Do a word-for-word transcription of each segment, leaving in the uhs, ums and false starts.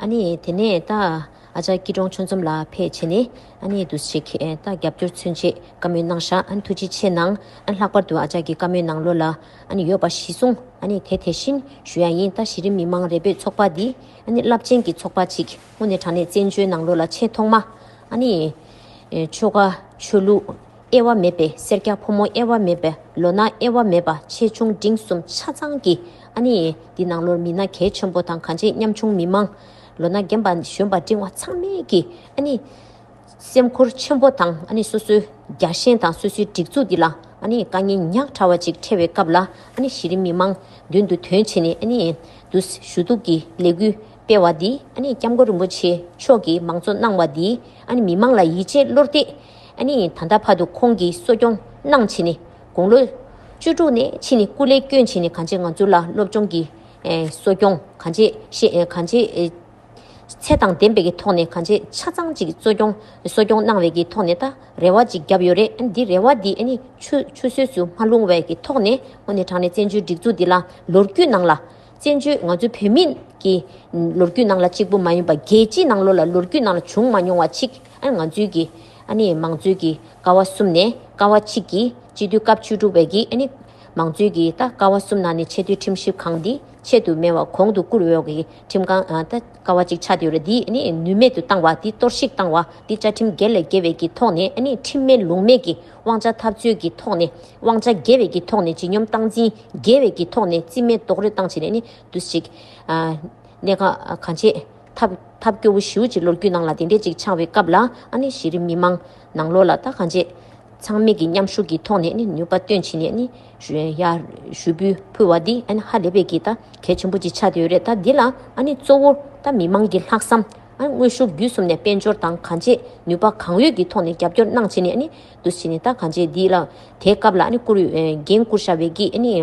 ཨ་ནི་དེ་ནས་ད་ཨ་ཅག་སྐྱིད་གྲོང་ཆོས་འཛོམས་ལགས་ཕེབས་བྱས་ནས་ཨ་ནི་འདུག་སེ་ཅིག་ད་རྒྱབ་སྐྱོར་མཚོན་ཆེད་བཀའ་མོལ་གནང་ཤག་ཨ་ནི་ཐུགས་རྗེ་ཆེ་གནང་། ཨ་ནི་ལྷག་པར་དུ་ཨ་ཅག་གི་བཀའ་མོལ་ནང་ལོགས་ལ་ཨ་ནི་ཡོད་པ་གཞིར་བཟུང་ཨ་ནི་དེ་དེ་བཞིན་ཞུ་ཡ་ཡིན། ད་གཞི་རིམ་མི་མང་རེ་འབོད་ཚོགས་པ་འདི་ཨ་ནི་རླབས་ཆེན་གྱི་ཚོགས་པ་ཅིག་དངོས་གནས་དྲང་གནས་བཙན་བྱོལ་ནང་ལོགས་ལ་ཆེས་ཐོག་མ་ཨ་ནི་ཆོལ་ཁ་ཆོས་ལུགས་དབྱེ་བ་མེད་པའི་སེར་སྐྱ་ཕོ་མོ་དབྱེ་བ་མེད་པའི་ལོ་ན་དབྱེ་བ་མེད་པ་ཆེ་ཆུང་འབྲིང་གསུམ་ཆ་ཚང་གི་ཨ་ནི་འདི་ནང་ལོགས་མི་སྣ་གལ་ཆེན་པོ་དང་གང་ཅི་ཉམ་ཆུང་མི་མང་ལོ་ན་རྒན་པ་གཞོན་པ་འབྲིང་བ་ཚང་མས་ཀྱི་ཨ་ནི་སེམས་ཁུར་ཆེན་པོ་དང་ཨ་ནི་སོ་སོའི་རྒྱལ་ཞེན་དང་སོ་སོའི་སྒྲིག་འཛུགས་འདི་ལ་ཨ་ནི་དཀའ་ངལ་ཉག་ཕྲ་བ་ཅིག་འཕྲད་པའི་སྐབས་ལ་ཨ་ནི་གཞི་རིམ་མི་མང་མདུན་དུ་ཐོན་བྱས་ནས་ཨ་ནི་འདུག་ཞུ་གཏུག་གི་ལས་འགུལ་སྤེལ་བ་འདི་ཨ་ནི་སྐྱབས་མགོན་རིན་པོ་ཆེ་མཆོག་གིས་མང་གཙོ་གནང་བ་འདི་ཨ་ནི་མི་མང་ལ་ཡིད་ཆེས་བློ་གཏད་ཨ་ནི་ད་ལྟ་བར་དུ་ཁོང་གིས་གསོ་སྐྱོང་གནང་བྱས་ནས་དགུང་ལོ་བཅུ་དྲུག་ནས་ཕྱིན་ནས་སྐུ་ལས་བསྐྱོན་བྱས་ནས་གང་ཅི་ང་ཚོ་ལ་སློབ་སྦྱོང་གི་ཨེ་གསོ་སྐྱོང་གང་ཅི་ཤེས་ཨེ་གང་ཅི་ཨེ་ཚད་དང་ལྡན་པའི་གི་ཐོག་ནས་གང་ཅི་ཆ་ཚང་ཅིག་གསོ་སྐྱོང་གསོ་སྐྱོང་གནང་བའི་གི་ཐོག་ནས་ད་རེ་བ་ཅིག་བརྒྱབ་ཡོད་རེད། ཨ་ནི་འདི་རེ་བ་འདི་ཨ་ནི་ཆུད་ཆུད་ཟོས་སུ་མ་ལྷུང་བའི་གི་ཐོག་ནས་དངོས་གནས་དྲང་གནས་བཙན་བྱོལ་སྒྲིག་འཛུགས་འདི་ལ་ལོ་རྒྱུས་ནང་ལ་བཙན་བྱོལ་ང་ཚོའི་བོད་མི་གི་ལོ་རྒྱུས་ནང་ལ་གཅིག་པུ་མ་ཡིན་པ་རྒྱལ་སྤྱིའི་ནང་ལོགས་ལ་ལོ་རྒྱུས་ནང་ལ་བྱུང་མ་མྱོང་བ་ཅིག་ཨ་ནི་ང་ཚོའི་གི་ཨ་ནི་མང་གཙོའི་གི་ཀ་བ་གསུམ་ནས་ཀ་བ་གཅིག་གི་སྤྱི་འཐུས་སྐབས་བཅུ་དྲུག་པའི་གི་ཨ་ནི་མང་གཙོའི་གི་ད་ཀ་བ་གསུམ་ནང་ནས་ཆེས་མཐོའི་ཁྲིམས་ཞིབ་ཁང་འདི་ཆེད་དུ་མེད་པ་གོང་དུ་བཀུར་འོས་ཀྱི་ཁྲིམས་ཁང་ཨ་ད་ཀ་བ་གཅིག་ཆགས་བསྡད་ཡོད་རེད། འདི་ཨ་ནི་ནུས་མེད་དུ་བཏང་བ་འདི་གཏོར་བཤིག་བཏང་བ་འདི་བཅའ་ཁྲིམས་འགལ་ལས་འགལ་བའི་གི་ཐོག་ནས་ཨ་ནི་ཁྲིམས་མེད་ལུགས་མེད་ཀྱི་དབང་ཆ་འཐབ་རྩོད་ཀྱི་ཐོག་ནས་དབང་ཆ་འགལ་བའི་གི་ཐོག་ནས་ཇི་སྙོམས་སྟངས་འཛིན་འགལ་བའི་གི་ཐོག་ནས་རྩིས་མེད་རྡོག་རོལ་བཏང་བྱས་ནས་ཨ་ནི་འདུག་ཅིག་ཨ་གནད་འགག་གང་ཆེ་ཐབས་ཐབས་སྐྱོ་བོ་ཞེ་པོ་ཅིག་ལོ་རྒྱུས་ནང་ལ་དེ་འདྲས་ཅིག་ཆགས་པའི་སྐབས་ལ་ཨ་ནི་གཞི་རིམ་མི་མང་ནང་ལོགས་ལ་ད་གང་ཆེ་ཚང་མས་ཀྱི་མཉམ་ཞུགས་ཀྱི་ཐོག་ནས་ཨ་ནི་ནུས་པ་བཏོན་བྱས་ནས་ཨ་ནི་ཞུ་ཡ་ཞུ་འབུལ་ཕུལ་བ་འདི་ཨ་ནི་ཧ་ལས་པའི་གི་ད་གལ་ཆེན་པོ་ཅིག་ཆགས་བསྡད་ཡོད་རེད། ད་འདི་ལ་ཨ་ནི་གཙོ་བོ་ད་མི་མང་གི་ལྷག་བསམ་ཨ་ནི་དངོས་ཤུགས་བརྒྱུད་གསུམ་ནས་དཔལ་འབྱོར་དང་གང་ཆེ་ནུས་པ་གང་ཡོད་ཀྱི་ཐོག་ནས་རྒྱབ་སྐྱོར་གནང་བྱས་ནས་ཨ་ནི་འདུག་བྱས་ནས་ད་གང་ཆེ་འདི་ལ་དེའི་སྐབས་ལ་ཨ་ནི་བཀུར་འོས་འགན་བཀུར་བཞག་པའི་གི་ཨ་ནི།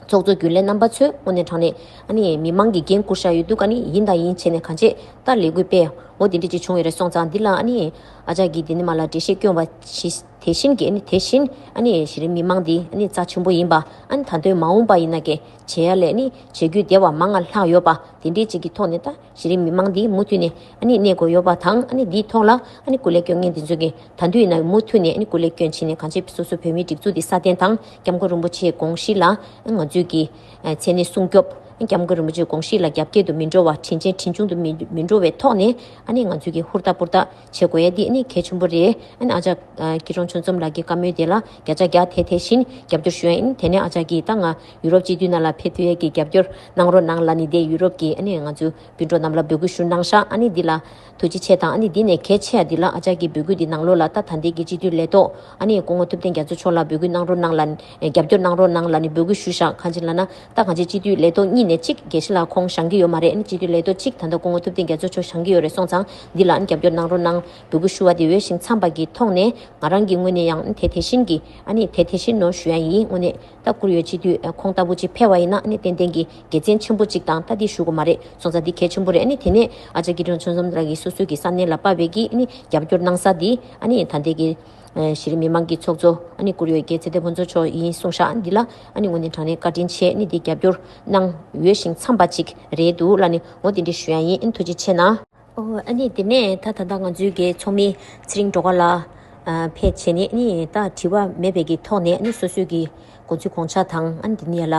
ཚོགས་གཙོ་རྒྱུན་ལས་རྣམ་པ་ཚོས་དངོས་གནས་དྲང་གནས་ཨ་ནི་མི་མང་གི་འགན་བཀུར་བཞག་ཡོད་འདུག་ཨ་ནི་ཡིན་དང་ཡིན་བྱས་ནས་གང་ཆེ་ད་ལས་འགུལ་སྤེལ་འོ་དེ་འདྲ་ཅིག་བྱུང་ཡོད་རེད། སོང་ཙང་འདི་ལ་ཨ་ནི་ཨ་ཅག་གིས་འདི་ནས་མ་ལ་འགྲེལ་བཤད་སྐྱོན་པ་ཞིག་དེ་བཞིན་གྱི་ཨ་ནི་དེ་བཞིན་ཨ་ནི་གཞི་རིམ་མི་མང་འདི་ཨ་ནི་རྩ་ཆེན་པོ་ཡིན་པ་ཨ་ནི་ད་དུང་མ་འོངས་པ་ཡིན་ན་གི་བྱེད་ཡ་ལས་ཨ་ནི་བྱེད་རྒྱུ་དེ་བ་མང་ང་ལྷག་ཡོད་པ་དེ་འདྲ་ཅིག་གི་ཐོག་ནས་ད་གཞི་རིམ་མི་མང་འདི་མུ་མཐུད་ནས་ཨ་ནི་གནས་དགོས་ཡོད་པ་དང་ཨ་ནི་འདིའི་ཐོག་ལ་ཨ་ནི་སྐུ་ལས་སྐྱོན་མཁན་འདི་ཚོ་གི་ད་དུང་ཡིན་ན་མུ་མཐུད་ནས་ཨ་ནི་སྐུ་ལས་སྐྱོན་བྱས་ནས་གང་ཅི་སོ་སོ་བོད་མིའི་སྒྲིག་འཛུགས་འདི་སྲ་བརྟན་དང་སྐྱབས་མགོན་རིན་པོ་ཆེའི་དགོངས་གཞི་ལ་ང་ཚོས་ཀྱི་མཚན་གནས་སྲུང་སྐྱོབ་སྐྱབས་མགོན་རིན་པོ་ཆེའི་དགོངས་གཞི་ལ་རྒྱབ་འགལ་དུ་མི་འགྲོ་བ་དྲིན་ཆེན་དྲིན་ཆུང་དུ་མི་མི་འགྲོ་བའི་ཐོག་ནས་ཨ་ནི་ང་ཚོས་ཀྱི་ཧུར་ཐག་ཧུར་ཐག་བྱེད་དགོས་ཡ་འདི་ཨ་ནི་གལ་ཆེན་པོ་རེད། ཨ་ནི་ཨ་ཅག་སྐྱིད་གྲོང་ཆོས་འཛོམས་ལགས་ཀྱི་བཀའ་མོལ་དེ་ལ་བརྒྱ་ཆ་བརྒྱ་དེ་དེ་བཞིན་རྒྱབ་སྐྱོར་ཞུ་ཡ་ཡིན། དེ་ནས་ཨ་ཅག་གིས་ད་ང་ཡུ་རོབ་སྤྱི་འཐུས་ནང་ལ་ཕེབས་ཐུབ་ཡས་ཀྱི་རྒྱབ་སྐྱོར་གནང་རོགས་གནང་ལབ་ནས་དེ་ཡུ་རོབ་ཀྱི་ཨ་ནི་ང་ཚོའི་སྤུན་གྲོགས་རྣམས་ལ་འབོད་སྐུལ་ཞུ་གནང་ཤག་ཨ་ནི་འདི་ལ་ཐུགས་རྗེ་ཆེ་དང་ཨ་ནི་འདི་ནས་གལ་ཆེ་ཡ་འདི་ལ་ཨ་ཅག་གི་འབོད་སྐུལ་འདི་ནང་ལོགས་ལ་ད་ད་ལྟའི་གི་སྤྱི་འཐུས་ལས་ཐོག་ཨ་ནི་སྐུ་ངོ་ཐུབ་བསྟན་རྒྱ་མཚོ་མཆོག་ལ་འབོད་སྐུལ་གནང་རོགས་གནང་ལབ་ནས་རྒྱབ་སྐྱོར་གནང་རོགས་གནང་ལབ་ནས་འབོད་སྐུལ་ཞུ་ཤག་གང་ཅི་ལབ་ན་ད་གང་ཅི་སྤྱི་འཐུས་ལས་ཐོག་གཉིས་ནས་གཅིག་དགེ་བཤེས་ལགས་ཁོང་བཞེངས་ཀྱི་ཡོད་མ་རེད། ཨ་ནི་སྤྱི་འཐུས་ལས་ཐོག་གཅིག་ད་ལྟ་སྐུ་ངོ་ཐུབ་བསྟན་རྒྱ་མཚོ་མཆོག་བཞེངས་ཀྱི་ཡོད་རེད། སོང་ཙང་འདི་ལ་ཨ་ནི་རྒྱབ་སྐྱོར་གནང་རོགས་གནང་འབོད་སྐུལ་ཞུ་བ་དེ་འོས་ཤིང་འཚམས་པ་གི་ཐོག་ནས་ང་རང་གི་ངོས་ནས་ཡང་དེ་དེ་བཞིན་གྱི་ཨ་ནི་དེ་དེ་བཞིན་ནོ་ཞུ་ཡ་ཡིན། དངོས་གནས་ད་བཀུར་འོས་སྤྱི་འཐུས་ཁོང་ལྟ་བུ་ཅིག་ཕེབས་པ་ཡིན་ན་ཨ་ནི་ཏན་ཏན་གྱི་དགེ་མཚན་ཆེན་པོ་ཅིག་དང་ད་འདི་ཞུ་དགོས་མ་རེད། སོང་ཙང་འདི་གལ་ཆེན་པོ་རེད། ཨ་ནི་དེ་ནས་ཨ་ཅག་སྐྱིད་གྲོང་ཆོས་འཛོམས་ལགས་ཀྱིས་སོ་སོའི་གི་ས་གནས་ལ་དཔག་པའི་གི་ཨ་ནི་རྒྱབ་སྐྱོར་གནང་ས་འདི་ཨ་ནི་ད་ལྟའི་གི་གཞི་རིམ་མི་མང་གི་ཚོགས་གཙོ་ཨ་ནི་བཀུར་འོས་རྒྱལ་ཚེ་བརྟན་ཕུན་ཚོགས་མཆོག་ཡིན་གསུངས་ཤག་འདི་ལ་ཨ་ནི་དངོས་གནས་དྲང་གནས་བཀའ་དྲིན་ཆེ། ཨ་ནི་འདི་རྒྱབ་སྐྱོར་གནང་འོས་ཤིང་འཚམས་པ་ཅིག་རེད་འདུག་ལབ་ནས་འོ་དེ་འདྲ་ཞུ་ཡ་ཡིན། ཨ་ནི་ཐུགས་རྗེ་ཆེ་གནང་། ཨོ་ཨ་ནི་དེ་ནས་ད་ད་ལྟ་ང་ཚོའི་གི་ཚོགས་མི་ཚེ་རིང་སྒྲོལ་དཀར་ལགས་ཨ་ཕེབས་བྱས་ནས་ཨ་ནི་ད་དྲི་བ་མེད་པའི་གི་ཐོག་ནས་ཨ་ནི་སོ་སོའི་གི་དགོངས་ཚུལ་དགོངས་འཆར་དང་ཨ་ནི་དེ་ནས་ལ་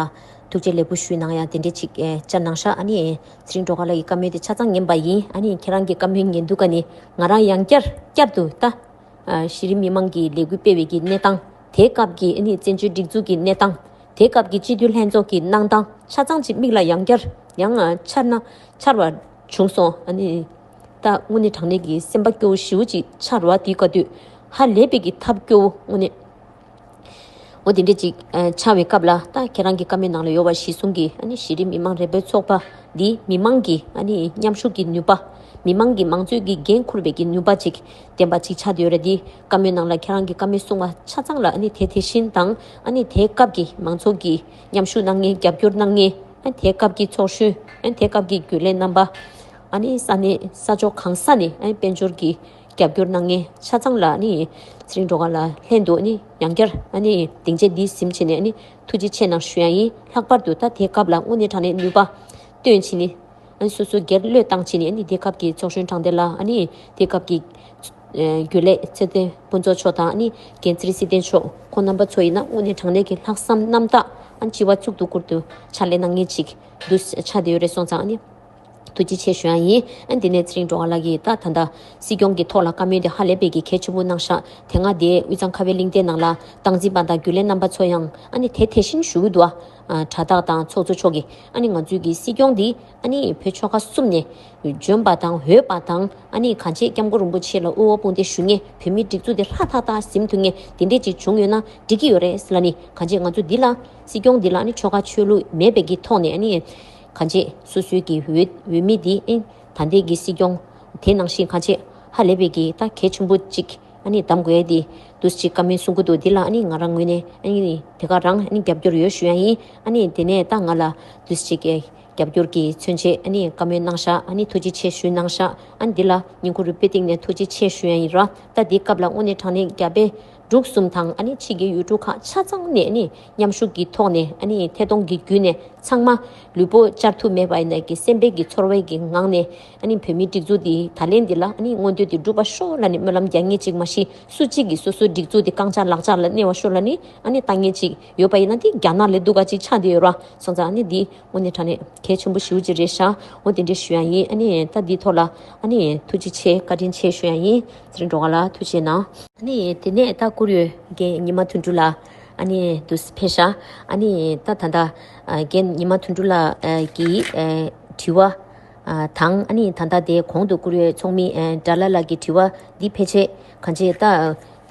ཐུགས་རྗེ་ལེགས་འབུལ་ཞུས་གནང་ཡ་དེ་འདྲས་ཅིག་ཨེ་བཅར་གནང་ཤག་ཨ་ནི་ཚེ་རིང་སྒྲོལ་དཀར་ལགས་ཀྱི་བཀའ་མོལ་དེ་ཆ་ཚང་ཉན་པ་ཡིན། ཨ་ནི་ཁྱེད་རང་གི་བཀའ་མོལ་ཉན་དུས་ཀ་ནི་ང་རང་ཡང་བསྐྱར་བསྐྱར་དུ་ད་ཨ་གཞི་རིམ་མི་མང་གི་ལས་འགུལ་སྤེལ་བའི་གི་གནས་སྟངས་དེའི་སྐབས་ཀྱི་ཨ་ནི་བཙན་བྱོལ་སྒྲིག་འཛུགས་ཀྱི་གནས་སྟངས་དེའི་སྐབས་ཀྱི་སྤྱི་འཐུས་ལྷན་ཚོགས་ཀྱི་གནང་སྟངས་ཆ་ཚང་ཅིག་མིག་ལ་ཡང་བསྐྱར་ཡང་ཨ་འཆར་ན་འཆར་བ་བྱུང་སོང་། ཨ་ནི་ད་དངོས་གནས་དྲང་གནས་ཀྱི་སེམས་པ་སྐྱོ་བོ་ཞེ་པོ་ཅིག་འཆར་བ་དེའི་སྐབས་དུས་ཧ་ལས་པའི་གི་ཐབས་སྐྱོ་བོ་དངོས་གནས། འོ་དེ་འདྲས་ཅིག་ཨ་ཆགས་པའི་སྐབས་ལ་ད་ཁྱེད་རང་གི་བཀའ་མོལ་ནང་ལ་ཡོད་པ་གཞིར་བཟུང་གིས་ཨ་ནི་གཞི་རིམ་མི་མང་རེ་འབོད་ཚོགས་པ་འདིས་མི་མང་གི་ཨ་ནི་མཉམ་ཞུགས་ཀྱི་ནུས་པ། མི་མང་གི་མང་གཙོའི་གི་འགན་འཁུར་བའི་གི་ནུས་པ་ཅིག་ལྡན་པ་ཅིག་ཆགས་བསྡད་ཡོད་རེད། འདི་བཀའ་མོལ་ནང་ལ་ཁྱེད་རང་གི་བཀའ་མོལ་གསུངས་པ་ཆ་ཚང་ལ་ཨ་ནི་དེ་དེ་བཞིན་དང་ཨ་ནི་དེའི་སྐབས་ཀྱི་མང་ཚོགས་ཀྱི་མཉམ་ཞུགས་གནང་མཁན་རྒྱབ་སྐྱོར་གནང་མཁན་ཨ་ནི་དེའི་སྐབས་ཀྱི་ཚོགས་གཞོན་ཨ་ནི་དེའི་སྐབས་ཀྱི་རྒྱུན་ལས་རྣམ་པ་ཨ་ནི་ས་གནས་ས་ཕྱོགས་གང་ས་ནས་ཨ་ནི་དཔལ་འབྱོར་གྱི་རྒྱབ་སྐྱོར་གནང་མཁན་ཆ་ཚང་ལ་ནི་ཚེ་རིང་སྒྲོལ་དཀར་ལགས་ལྷན་དུ་ནི་ཡང་བསྐྱར་ཨ་ནི་སྡིངས་ཆ་འདི་ཟིན་བྱས་ནས་ནི་ཐུགས་རྗེ་ཆེ་གནང་ཞུ་ཡ་ཡིན། ལྷག་པར་དུ་ད་དེའི་སྐབས་ལ་དངོས་གནས་དྲང་གནས་ནུས་པ་བཏོན་བྱས་ནི་ ཨ་ནི་སོ་སོ་སྒེར་བློས་བཏང་བྱས་ནས། ཨ་ནི་དེ་སྐབས་ཀྱི་ཚོགས་གཞོན་དྲང་བདེན་ལགས། ཨ་ནི་དེ་སྐབས་ཀྱི་ཨ་རྒྱུན་ལས་ཚེ་བརྟན་ཕུན་ཚོགས་མཆོག་དང་། ཨ་ནི་འགན་འཛིན་སྲིད་བརྟན་མཆོག་ཁོང་རྣམ་པ་ཚོ་ཡིན་ན་དངོས་གནས་དྲང་གནས་ཀྱི་ལྷག་བསམ་རྣམ་དག། ཨ་ནི་སྤྱི་བ་གཙུག་ཏུ་བཀུར་ཏེ་ཕྱག་ལས་གནང་མཁན་ཅིག་འདུག་ཆགས་བསྡད་ཡོད་རེད་སོང་ཙང་། ཨ་ནི་ཐུགས་རྗེ་ཆེ་ཞུ་ཡ་ཡིན། ཨ་ནི་དེ་ནས་ཚེ་རིང་སྒྲོལ་དཀར་ལགས་ཀྱིས་ད་ད་ལྟ་སྲིད་སྐྱོང་གི་ཐོག་ལ་བཀའ་མོལ་དེ་ཧ་ལས་པའི་གི་གལ་ཆེན་པོ་གནང་ཤག་དེ་སྔ་དེ་དབུས་གཙང་ཁ་བའི་གླིང་སྡེ་ནང་ལ་སྟངས་འཛིན་པ་དང་རྒྱུན་ལས་རྣམ་པ་ཚོ་ཡང་ཨ་ནི་དེ་དེ་བཞིན་ཞུ་གི་འདུག་ཨ་དྲ་བདག་དང་ཚོགས་གཙོ་མཆོག་གིས། ཨ་ནི་ང་ཚོའི་གི་སྲིད་སྐྱོང་འདི་ཨ་ནི་བོད་ཆོལ་ཁ་གསུམ་ནས་འཇོན་པ་དང་འོས་པ་དང་། ཨ་ནི་གང་ཅི་སྐྱབས་མགོན་རིན་པོ་ཆེ་ལ་དབུ་འོག་དཔུང་འདེགས་ཞུ་མཁན། བོད་མིའི་སྒྲིག་འཛུགས་དེ་ལྷ་ཐག་ཐག་ཟིན་ཐུབ་མཁན་དེ་འདྲས་ཅིག་བྱུང་ཡོད་ན་འགྲིག་གི་ཡོད་རེད་ལབ་ནི། གང་ཅི་ང་ཚོ་འདི་ལ་སྲིད་སྐྱོང་འདི་ལ་ཨ་ནི་ཆོལ་ཁ་ཆོས་ལུགས་མེད་པའི་གི་ཐོག་ནས། ཨ་ནི་གང་ཅི་སོ་སོའི་གི་འོས་འོས་མི་འདི་ཨ་ནི་ད་ལྟའི་གི་སྲིད་སྐྱོང་དེ་ནང་བཞིན་གང་ཅི་ཧ་ལས་པའི་གི་ད་གལ་ཆེན་པོ་ཅིག་ཨ་ནི་གདམ་དགོས་ཡ་དེ་འདུག་ཅིག་བཀའ་མོལ་གསུང་གི་འདུག་འདི་ལ་ཨ་ནི་ང་རང་ངོས་ནས་ཨ་ནི་དེ་ག་རང་ཨ་ནི་རྒྱབ་སྐྱོར་ཡོད་ཞུ་ཡ་ཡིན། ཨ་ནི་དེ་ནས་ད་ང་ལ་འདུག་ཅིག་རྒྱབ་སྐྱོར་གྱི་མཚོན་ཆེད་ཨ་ནི་བཀའ་མོལ་གནང་ཤག་ཨ་ནི་ཐུགས་རྗེ་ཆེ་ཞུ་གནང་ཤག་ཨ་ནི་འདི་ལ་སྙིང་ཁོང་རུས་པའི་གཏིང་ནས་ཐུགས་རྗེ་ཆེ་ཞུ་ཡ་ཡིན་ར། ད་འདི་སྐབས་ལ་དངོས་གནས་དྲང་གནས་རྒྱ་བལ་འབྲུག་གསུམ་དང་། ཨ་ནི་ཕྱི་རྒྱལ་ཡུལ་གྲུ་ཁག་ཆ་ཚང་ནས་ཨ་ནི་མཉམ་ཞུགས་ཀྱི་ཐོག་ནས། ཨ་ནི་ཐད་གཏོང་གི་བརྒྱུད་ནས་ཚང་མ་ལུས་པོ་བཅར་ཐུབ་མེད་པ་ཡིན་ན་གི་སེམས་པའི་གི་ཚོར་བའི་གི་ངང་ནས། ཨ་ནི་བོད་མིའི་སྒྲིག་འཛུགས་འདི་ད་ལན་འདི་ལ་ཨ་ནི་མངོན་འདོད་འདི་འགྲུབ་པ་ཤོག་ལབ་ནས་སྨོན་ལམ་རྒྱག་མཁན་ཅིག་མ་གཞི། སུ་གཅིག་གིས་སོ་སོའི་སྒྲིག་འཛུགས་འདི་རྐང་ལྕགས་ལག་ལྕགས་ལ་གནས་པ་ཤོག་ལབ་ནས་ཨ་ནི་བཏང་མཁན་ཅིག་ཡོད་པ་ཡིན་ན། འདི་རྒྱ་ནག་ལས་སྡུག་ག་ཅིག་ཆགས་བསྡད་ཡོད་ར་སོང་ཙང་། ཨ་ནི་འདི་དངོས་གནས་དྲང་གནས་གལ་ཆེན་པོ་ཞེ་པོ་ཅིག་རེད་ཤག་འོ་དེ་འདྲས་ཞུ་ཡ་ཡིན། ཨ་ནི་ད་འདིའི་ཐོག་ལ་ཨ་ནི་ཐུགས་རྗེ་ཆེ་བཀའ་དྲིན་ཆེ་ཞུ་ཡ་ཡིན། ཚེ་རིང་སྒྲོལ་དཀར་ལགས་ཐུགས་རྗེ་གནང་། ཨ་ནི་དེ་ནས་ད་བཀུར་འོས་རྒན་ཉི་མ་དོན་གྲུབ་ལགས་ཨ་ནི་འདུག་སེ་ཕེབས་ཤག་ཨ་ནི་ད་ད་ལྟ་ཨ་རྒན་ཉི་མ་དོན་གྲུབ་ལགས་ཨ་གི་ཨ་དྲི་བ་ཨ་དང་། ཨ་ནི་ད་ལྟ་དེ་གོང་དུ་བཀུར་འོས་ཚོགས་མི་ཨ་དགྲ་ལྷ་ལགས་ཀྱི་དྲི་བ་འདི་ཕལ་ཆེར་གང་ཅི་ད་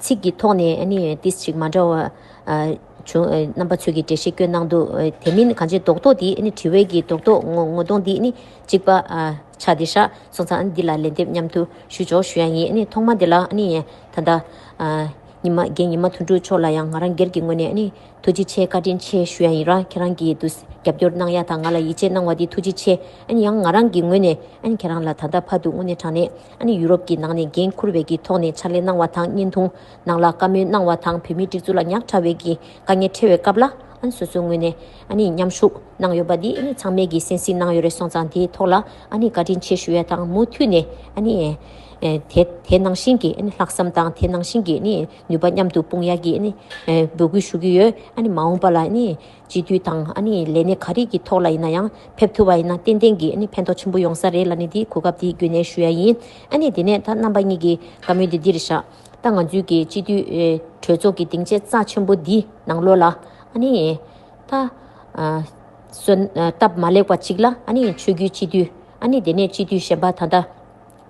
ཚིག་གི་ཐོག་ནས་ཨ་ནི་ཏིས་ཅིག་མ་འདྲ་བ་ཨ་བྱུང་། ཨ་རྣམ་པ་ཚོས་ཀྱི་འགྲེལ་བཤད་བསྐྱོན་གནང་འདུག་ཨ་དེ་མིན་གང་ཅི་རྡོག་རྡོག་འདི་ཨ་ནི་དྲི་བའི་གི་རྡོག་རྡོག་ངོ་ངོ་གདོང་འདི་ཨ་ནི་གཅིག་པ་ཨ་ཆགས་བསྡད་ཤག་སོང་ཙང་། ཨ་ནི་འདི་ལ་ལན་འདེབས་མཉམ་དུ་ཞུ་ཆོག་ཞུ་ཡ་ཡིན། ཨ་ནི་ཐོག་མ་འདི་ལ་ཨ་ནི་ད་ལྟ་ཨ་ཉི་མ་རྒན་ཉི་མ་དོན་གྲུབ་མཆོག་ལ་ཡང་ང་རང་སྒེར་གྱི་ངོས་ནས་ཨ་ནི་ཐུགས་རྗེ་ཆེ་བཀའ་དྲིན་ཆེ་ཞུ་ཡ་ཡིན་ར། ཁྱེད་རང་གིས་འདུག་རྒྱབ་སྐྱོར་གནང་ཡ་དང་ང་ལ་ཡིད་ཆེས་གནང་བ་འདི་ཐུགས་རྗེ་ཆེ། ཨ་ནི་ཡང་ང་རང་གི་ངོས་ནས་ཨ་ནི་ཁྱེད་རང་ལ་ད་ལྟ་བར་དུ་དངོས་གནས་དྲང་གནས་ཨ་ནི་ཡུ་རོབ་ཀྱི་ནང་ནས་འགན་འཁུར་བའི་གི་ཐོག་ནས་ཕྱག་ལས་གནང་བ་དང་། བརྙན་ཐུང་ནང་ལ་བཀའ་མོལ་གནང་བ་དང་། བོད་མིའི་སྒྲིག་འཛུགས་ལ་ཉག་ཕྲ་བའི་གི་དཀའ་ངལ་འཕྲད་པའི་སྐབས་ལ་ཨ་ནི་སོ་སོའི་ངོས་ནས་ཨ་ནི་མཉམ་ཞུགས་གནང་ཡོད་པ་འདི་ཨ་ནི་ཚང་མས་ཀྱི་གསན་གཟིགས་གནང་ཡོད་རེད་སོང་ཙང་། དེའི་ཐོག་ལ་ཨ་ནི་བཀའ་དྲིན་ཆེ་ཞུ་ཡ་དང་། མུ་མཐུད་ནས་ཨ་ནི་ཨེ་དེ་དེ་ནང་བཞིན་གྱི་ཨ་ནི་ལྷག་བསམ་དང་། དེ་ནང་བཞིན་གྱི་ཨ་ནི་ནུས་པ་མཉམ་དུ་སྤུངས་ཡ་གི་ཨ་ནི་ཨེ་འབོད་སྐུལ་ཞུ་གི་ཡོད། ཨ་ནི་མ་འོངས་པ་ལ་ཨ་ནི་སྤྱི་འཐུས་དང་། ཨ་ནི་ལས་སྣེ་ག་རེ་གི་ཐོག་ལ་ཡིན་ན་ཡང་ཕེབས་ཐུབ་པ་ཡིན་ན་ཏན་ཏན་གྱི་ཨ་ནི་ཕན་ཐོགས་ཆེན་པོ་ཡོང་ས་རེད་ལབ་ནས་འདི་གོ་སྐབས་འདི་བརྒྱུད་ནས་ཞུ་ཡ་ཡིན། ཨ་ནི་དེ་ནས་ད་རྣམ་པ་གཉིས་ཀྱི་བཀའ་མོལ་འདི་འདི་རེད་ཤག་ད་ང་ཚོའི་གི་སྤྱི་འཐུས་ཨེ་གྲོས་ཚོགས་ཀྱི་སྡིངས་ཆ་རྩ་ཆེན་པོ་འདི་ནང་ལོགས་ལ་ཨ་ནི་ད་ཨ་སོན་ཨ་སྟབས་མ་ལེགས་པ་ཅིག་ལ་ཨ་ནི་ཆོས་བརྒྱུད་སྤྱི་འཐུས། ཨ་ནི་དེ་ནས་སྤྱི་འཐུས་གཞན་པ་ད་ལྟ་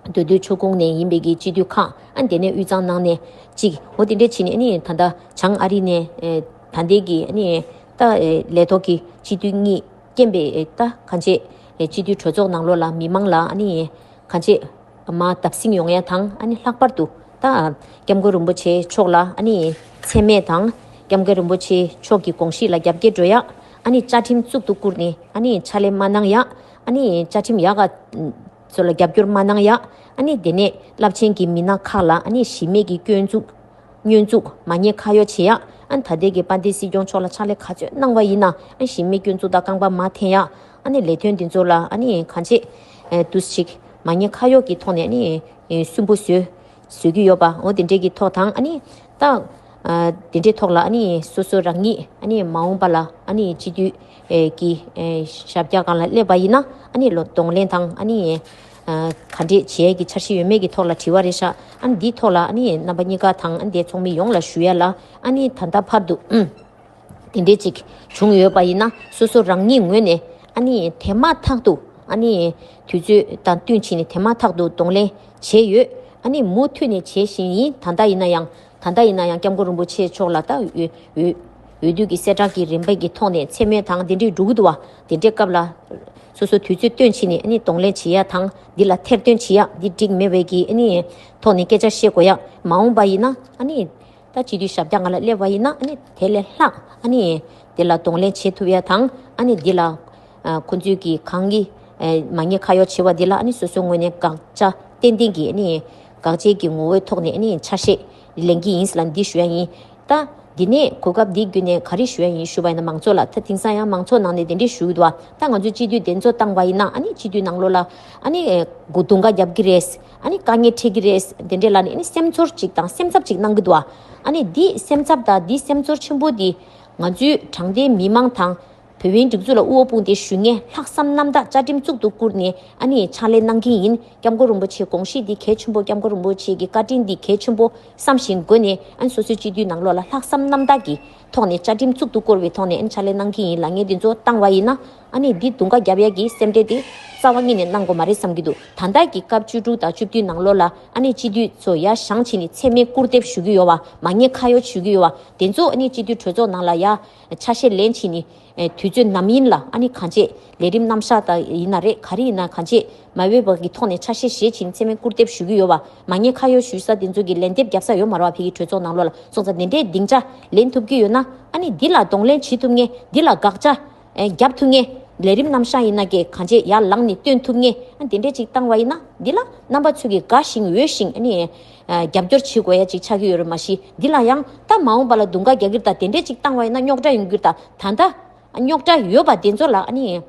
མདོ་སྟོད་ཆོལ་ཁོངས་ནས་ཡིན་པའི་གི་སྤྱི་འཐུས་ཁག་ཨ་ནི་དེ་ནས་དབུས་གཙང་ནང་ནས་གཅིག་འོ་དེ་འདྲས་བྱས་ནས། ཨ་ནི་ད་ལྟ་བྱང་ཨ་རི་ནས་ཨེ་ད་ལྟའི་གི་ཨ་ནི་ད་ཨེ་ལས་ཐོག་གི་སྤྱི་འཐུས་གཉིས་རྐྱེན་པས་ཨེ་ད་གང་ཅི་ཨེ་སྤྱི་འཐུས་གྲོས་ཚོགས་ནང་ལོགས་ལ་མི་མང་ལ་ཨ་ནི་གང་ཅི་མར་བརྡབ་གསིག་ཡོང་ཡ་དང་། ཨ་ནི་ལྷག་པར་དུ་ད་སྐྱབས་མགོན་རིན་པོ་ཆེ་མཆོག་ལ་ཨ་ནི་མཚན་སྨད་དང་། སྐྱབས་མགོན་རིན་པོ་ཆེ་མཆོག་གི་དགོངས་གཞི་ལ་རྒྱབ་འགལ་འགྲོ་ཡ། ཨ་ནི་བཅའ་ཁྲིམས་གཙུག་ཏུ་བཀུར་ནས་ཨ་ནི་ཕྱག་ལས་མ་གནང་ཡ། ཨ་ནི་བཅའ་ཁྲིམས་ཡག་ག་ཚོ་ལ་རྒྱབ་སྐྱོར་མ་གནང་ཡ། ཨ་ནི་དེ་ནས་རླབས་ཆེན་གྱི་མི་སྣ་ཁག་ལ་ཨ་ནི་གཞི་མེད་ཀྱི་སྐྱོན་འཛུགས་བསྙོན་འཛུགས་མ་ཉེས་ཁ་གཡོག་བྱེད་ཡ། ཨ་ནི་ད་ལྟའི་གི་དཔལ་ལྡན་སྲིད་སྐྱོང་མཆོག་ལ་ཕྱག་ལས་ག་ཚོད་གནང་བ་ཡིན་ན། ཨ་ནི་གཞི་མེད་སྐྱོན་འཛུགས་དང་རྐང་པ་མ་འཐེན་ཡ། ཨ་ནི་ལས་དོན་འདི་ཚོ་ལ་ཨ་ནི་གང་ཅི་ཨེ་དུས་ཅིག་མ་ཉེས་ཁ་གཡོག་གི་ཐོག་ནས་ཨ་ནི་ཨེ་སུན་པོ་བཟོས་བཟོས་ཀྱི་ཡོད་པ། འོ་དེ་འདྲའི་གི་ཐོག་དང་། ཨ་ནི་ད་ཨ་དེ་འདྲའི་ཐོག་ལ་ཨ་ནི་སོ་སོ་རང་ཉིད་ཨ་ནི་མ་འོངས་པ་ལ་ཨ་ནི་སྤྱི་འཐུས་ཨེ་གི་ཨེ་ཞབས་བཀྱག་སྒང་ལ་སླེབས་པ་ཡིན་ན། ཨ་ནི་ལོ་གདོང་ལེན་དང་ཨ་ནི་ཨ་ག་འདྲས་བྱེད་ཡས་ཀྱི་འཆར་གཞི་ཡོད་མེད་ཀྱི་ཐོག་ལ་དྲི་བ་རེད་ཤག་ཨ་ནི་འདིའི་ཐོག་ལ་ཨ་ནི་རྣམ་པ་གཉིས་ཀ་དང་། ཨ་ནི་དེ་ཚོགས་མི་ཡོངས་ལ་ཞུ་ཡ་ལ། ཨ་ནི་ད་ལྟ་བར་དུ་ཨུམ། དེ་འདྲས་ཅིག་བྱུང་ཡོད་པ་ཡིན་ན། སོ་སོ་རང་ཉིད་ངོས་ནས་ཨ་ནི་དེ་མ་ཐག་ཏུ་ཨ་ནི་དུས་ཚོད་དང་བསྟུན་བྱས་ནས་དེ་མ་ཐག་ཏུ་གདོང་ལེན་བྱས་ཡོད། ཨ་ནི་མུ་མཐུད་ནས་བྱེད་བཞིན་ཡིན། ད་ལྟ་ཡིན་ན་ཡང་། ད་ལྟ་ཡིན་ན་ཡང་སྐྱབས་མགོན་རིན་པོ་ཆེ་མཆོག་ལ་ད་འོས་འོས་འོས་བསྡུ་གི་གསལ་བསྒྲགས་ཀྱི་རིམ་པ་གི་ཐོག་ནས་མཚན་སྨད་དང་དེ་འདྲས་འགྲོ་གི་འདུག་བ། དེ་འདྲའི་སྐབས་ལ་སོ་སོ་དུས་ཚོད་བཏོན་བྱས་ནས་ཨ་ནི་གདོང་ལེན་བྱེད་ཡ་དང་། འདི་ལ་ཐེར་འདོན་བྱེད་ཡ། འདི་འགྲིག་མེད་པའི་གི་ཨ་ནི་ཐོག་ནས་སྐད་ཆ་བཤད་དགོས་ཡ། མ་འོངས་པ་ཡིན་ན་ཨ་ནི། ད་སྤྱི་འཐུས་ཞབས་བཀྱག་སྒང་ལ་སླེབས་པ་ཡིན་ན། ཨ་ནི་དེ་ལས་ལྷག་ཨ་ནི་དེ་ལ་གདོང་ལེན་བྱེད་ཐུབ་ཡ་དང་། ཨ་ནི་འདི་ལ་ཨ་ཁོང་ཚོས་ཀྱི་གང་གི་ཨ་མ་ཉེས་ཁ་གཡོག་བྱེད་པ་འདི་ལ་ཨ་ནི་སོ་སོའི་ངོས་ནས་དགག་བྱ་ཏན་ཏན་གྱི་ཨ་ནི་དགག་བྱའི་གི་ངོ་བོའི་ཐོག་ནས་ཨ་ནི་ཆ་ཤས་ལེན་གྱི་ཡིན་ལབ་འདི་ཞུ་ཡ་ཡིན། ད་ འདི་ནས་གོ་སྐབས་འདི་བརྒྱུད་ནས་ག་རེ་ཞུ་ཡ་ཡིན་ཞུ་བ་ཡིན་ན། མང་ཚོགས་ལ་ད་དེང་སང་ཡང་མང་ཚོགས་ནང་ནས་དེ་འདྲས་ཞུ་གི་འདུག་ཨ། ད་ང་ཚོས་སྤྱི་འཐུས་དེ་ཚོ་བཏང་བ་ཡིན་ན། ཨ་ནི་སྤྱི་འཐུས་ནང་ལོགས་ལ་ཨ་ནི་ཨེ་དགུ་དུང་དཀར་རྒྱབ་ཀྱི་རེད། ཨ་ནི་དཀའ་ངལ་འཕྲད་ཀྱི་རེད། དེ་འདྲས་ལ་ནི་ཨ་ནི་སེམས་ཚོར་ཅིག་དང་སེམས་འཚབ་ཅིག་གནང་གི་འདུག་ཨ། ཨ་ནི་འདི་སེམས་འཚབ་དང་འདི་སེམས་ཚོར་ཆེན་པོ་འདི་ང་ཚོའི་དྲང་བདེན་མི་མང་དང་བོད་མིའི་སྒྲིག་འཛུགས་ལ་དབུ་འོག་དཔུང་སྟེ་ཞུ་མཁན་ལྷག་བསམ་རྣམ་དག་བཅའ་ཁྲིམས་གཙུག་ཏུ་བཀུར་ནས་ཨ་ནི་ཕྱག་ལས་གནང་གི་ཡིན། སྐྱབས་མགོན་རིན་པོ་ཆེའི་དགོངས་གཞི་འདི་གལ་ཆེན་པོ། སྐྱབས་མགོན་རིན་པོ་ཆེ་གི་བཀའ་དྲིན་འདི་གལ་ཆེན་པོ་བསམ་བཞིན་དགོས་ནས། ཨ་ནི་སོ་སོའི་སྤྱི་འཐུས་ནང་ལོགས་ལ་ལྷག་བསམ་རྣམ་དག་གི་ཐོག་ནས་བཅའ་ཁྲིམས་གཙུག་ཏུ་བཀུར་བའི་ཐོག་ནས་ཨ་ནི་ཕྱག་ལས་གནང་གི་ཡིན་ལབ་མཁན་འདི་ཚོ་བཏང་བ་ཡིན་ན། ཨ་ནི་འདི་དུང་དཀར་རྒྱབ་ཡ་གི་སེམས་ཁྲལ་དེ་རྩ་བ་ཉིད་ནས་གནང་དགོས་མ་རེད་བསམ་གྱི་འདུག་ད་ལྟ་གི་སྐབས་བཅུ་དྲུག་དང་བཅུ་བདུན་ནང་ལོགས་ལ་ཨ་ནི་སྤྱི་འཐུས་ཚོ་ཡར་བཞེངས་བྱས་ནས་མཚན་སྨད་སྐུར་འདེབས་ཞུ་གི་ཡོད་པ། མ་ཉེས་ཁ་གཡོགས་ཞུ་གི་ཡོད་པ་དེ་ཚོ་ཨ་ནི་སྤྱི་འཐུས་གྲོས་ཚོགས་ནང་ལ་ཡར་ཆ་ཤས་ལེན་བྱས་ནས། ཨེ། དུས་ཚོད་ནམ་ཡིན་ལ་ཨ་ནི་གང་བྱས་ལས་རིམ་རྣམ་གཞག་དང་ཡིན་ན་རེད། ག་རེ་ཡིན་ན་གང་བྱས་མ་འོས་པ་གི་ཐོག་ནས་ཆ་ཤས་བཞེས་བྱས་ནས་མཚན་སྨད་སྐུར་འདེབས་ཞུ་གི་ཡོད་པ། མ་ཉེས་ཁ་གཡོགས་ཞུ་ས་དེ་ཚོ་གི་ལན་འདེབས་རྒྱབ་ས་ཡོད་མ་རེད་བ། ཕ་གི་གྲོས་ཚོགས་ནང་ལོགས་ལ། སོང་ཙང་དེ་འདྲའི་སྡིངས་ཆ་ལེན་ཐུབ་ཀྱི་ཡོད་ན། ཨ་ནི་འདི་ལ་གདོང་ལེན་བྱེད་ཐུབ་མཁན། འདི་ལ་དགག་བྱ་ཨེ་རྒྱབ་ཐུབ་མཁན། ལས་རིམ་རྣམ་གཞག་ཡིན་ན་གི་གང་བྱས་ཡར་ལངས་ནས་སྟོན་ཐུབ་མཁན། ཨ་དེ་འདྲས་ཅིག་བཏང་བ་ཡིན་ན། འདི་ལ་རྣམ་པ་ཚོས་ཀྱི་དགའ་ཞིང་འོས་ཤིང་ཨ་ནི་ཨ་རྒྱབ་སྐྱོར་བྱེད་དགོས་ཡ་ཅིག་ཆགས་ཀྱི་ཡོད་རེད། མ་གཞི་འདི་ལ་ཡང་ད་མ་འོངས་པ་ལ་དུང་དཀར་རྒྱག་གི་རེད། ད་དེ་འདྲས་ཅིག་བཏང་བ་ཡིན་ན་རྙོག་དྲ་ཡོང་གི་རེད། ད་ད་ལྟ་རྙོག་དྲ་ཡོད་པ་དེ་ཚོ་ལ་ཨ་ནི་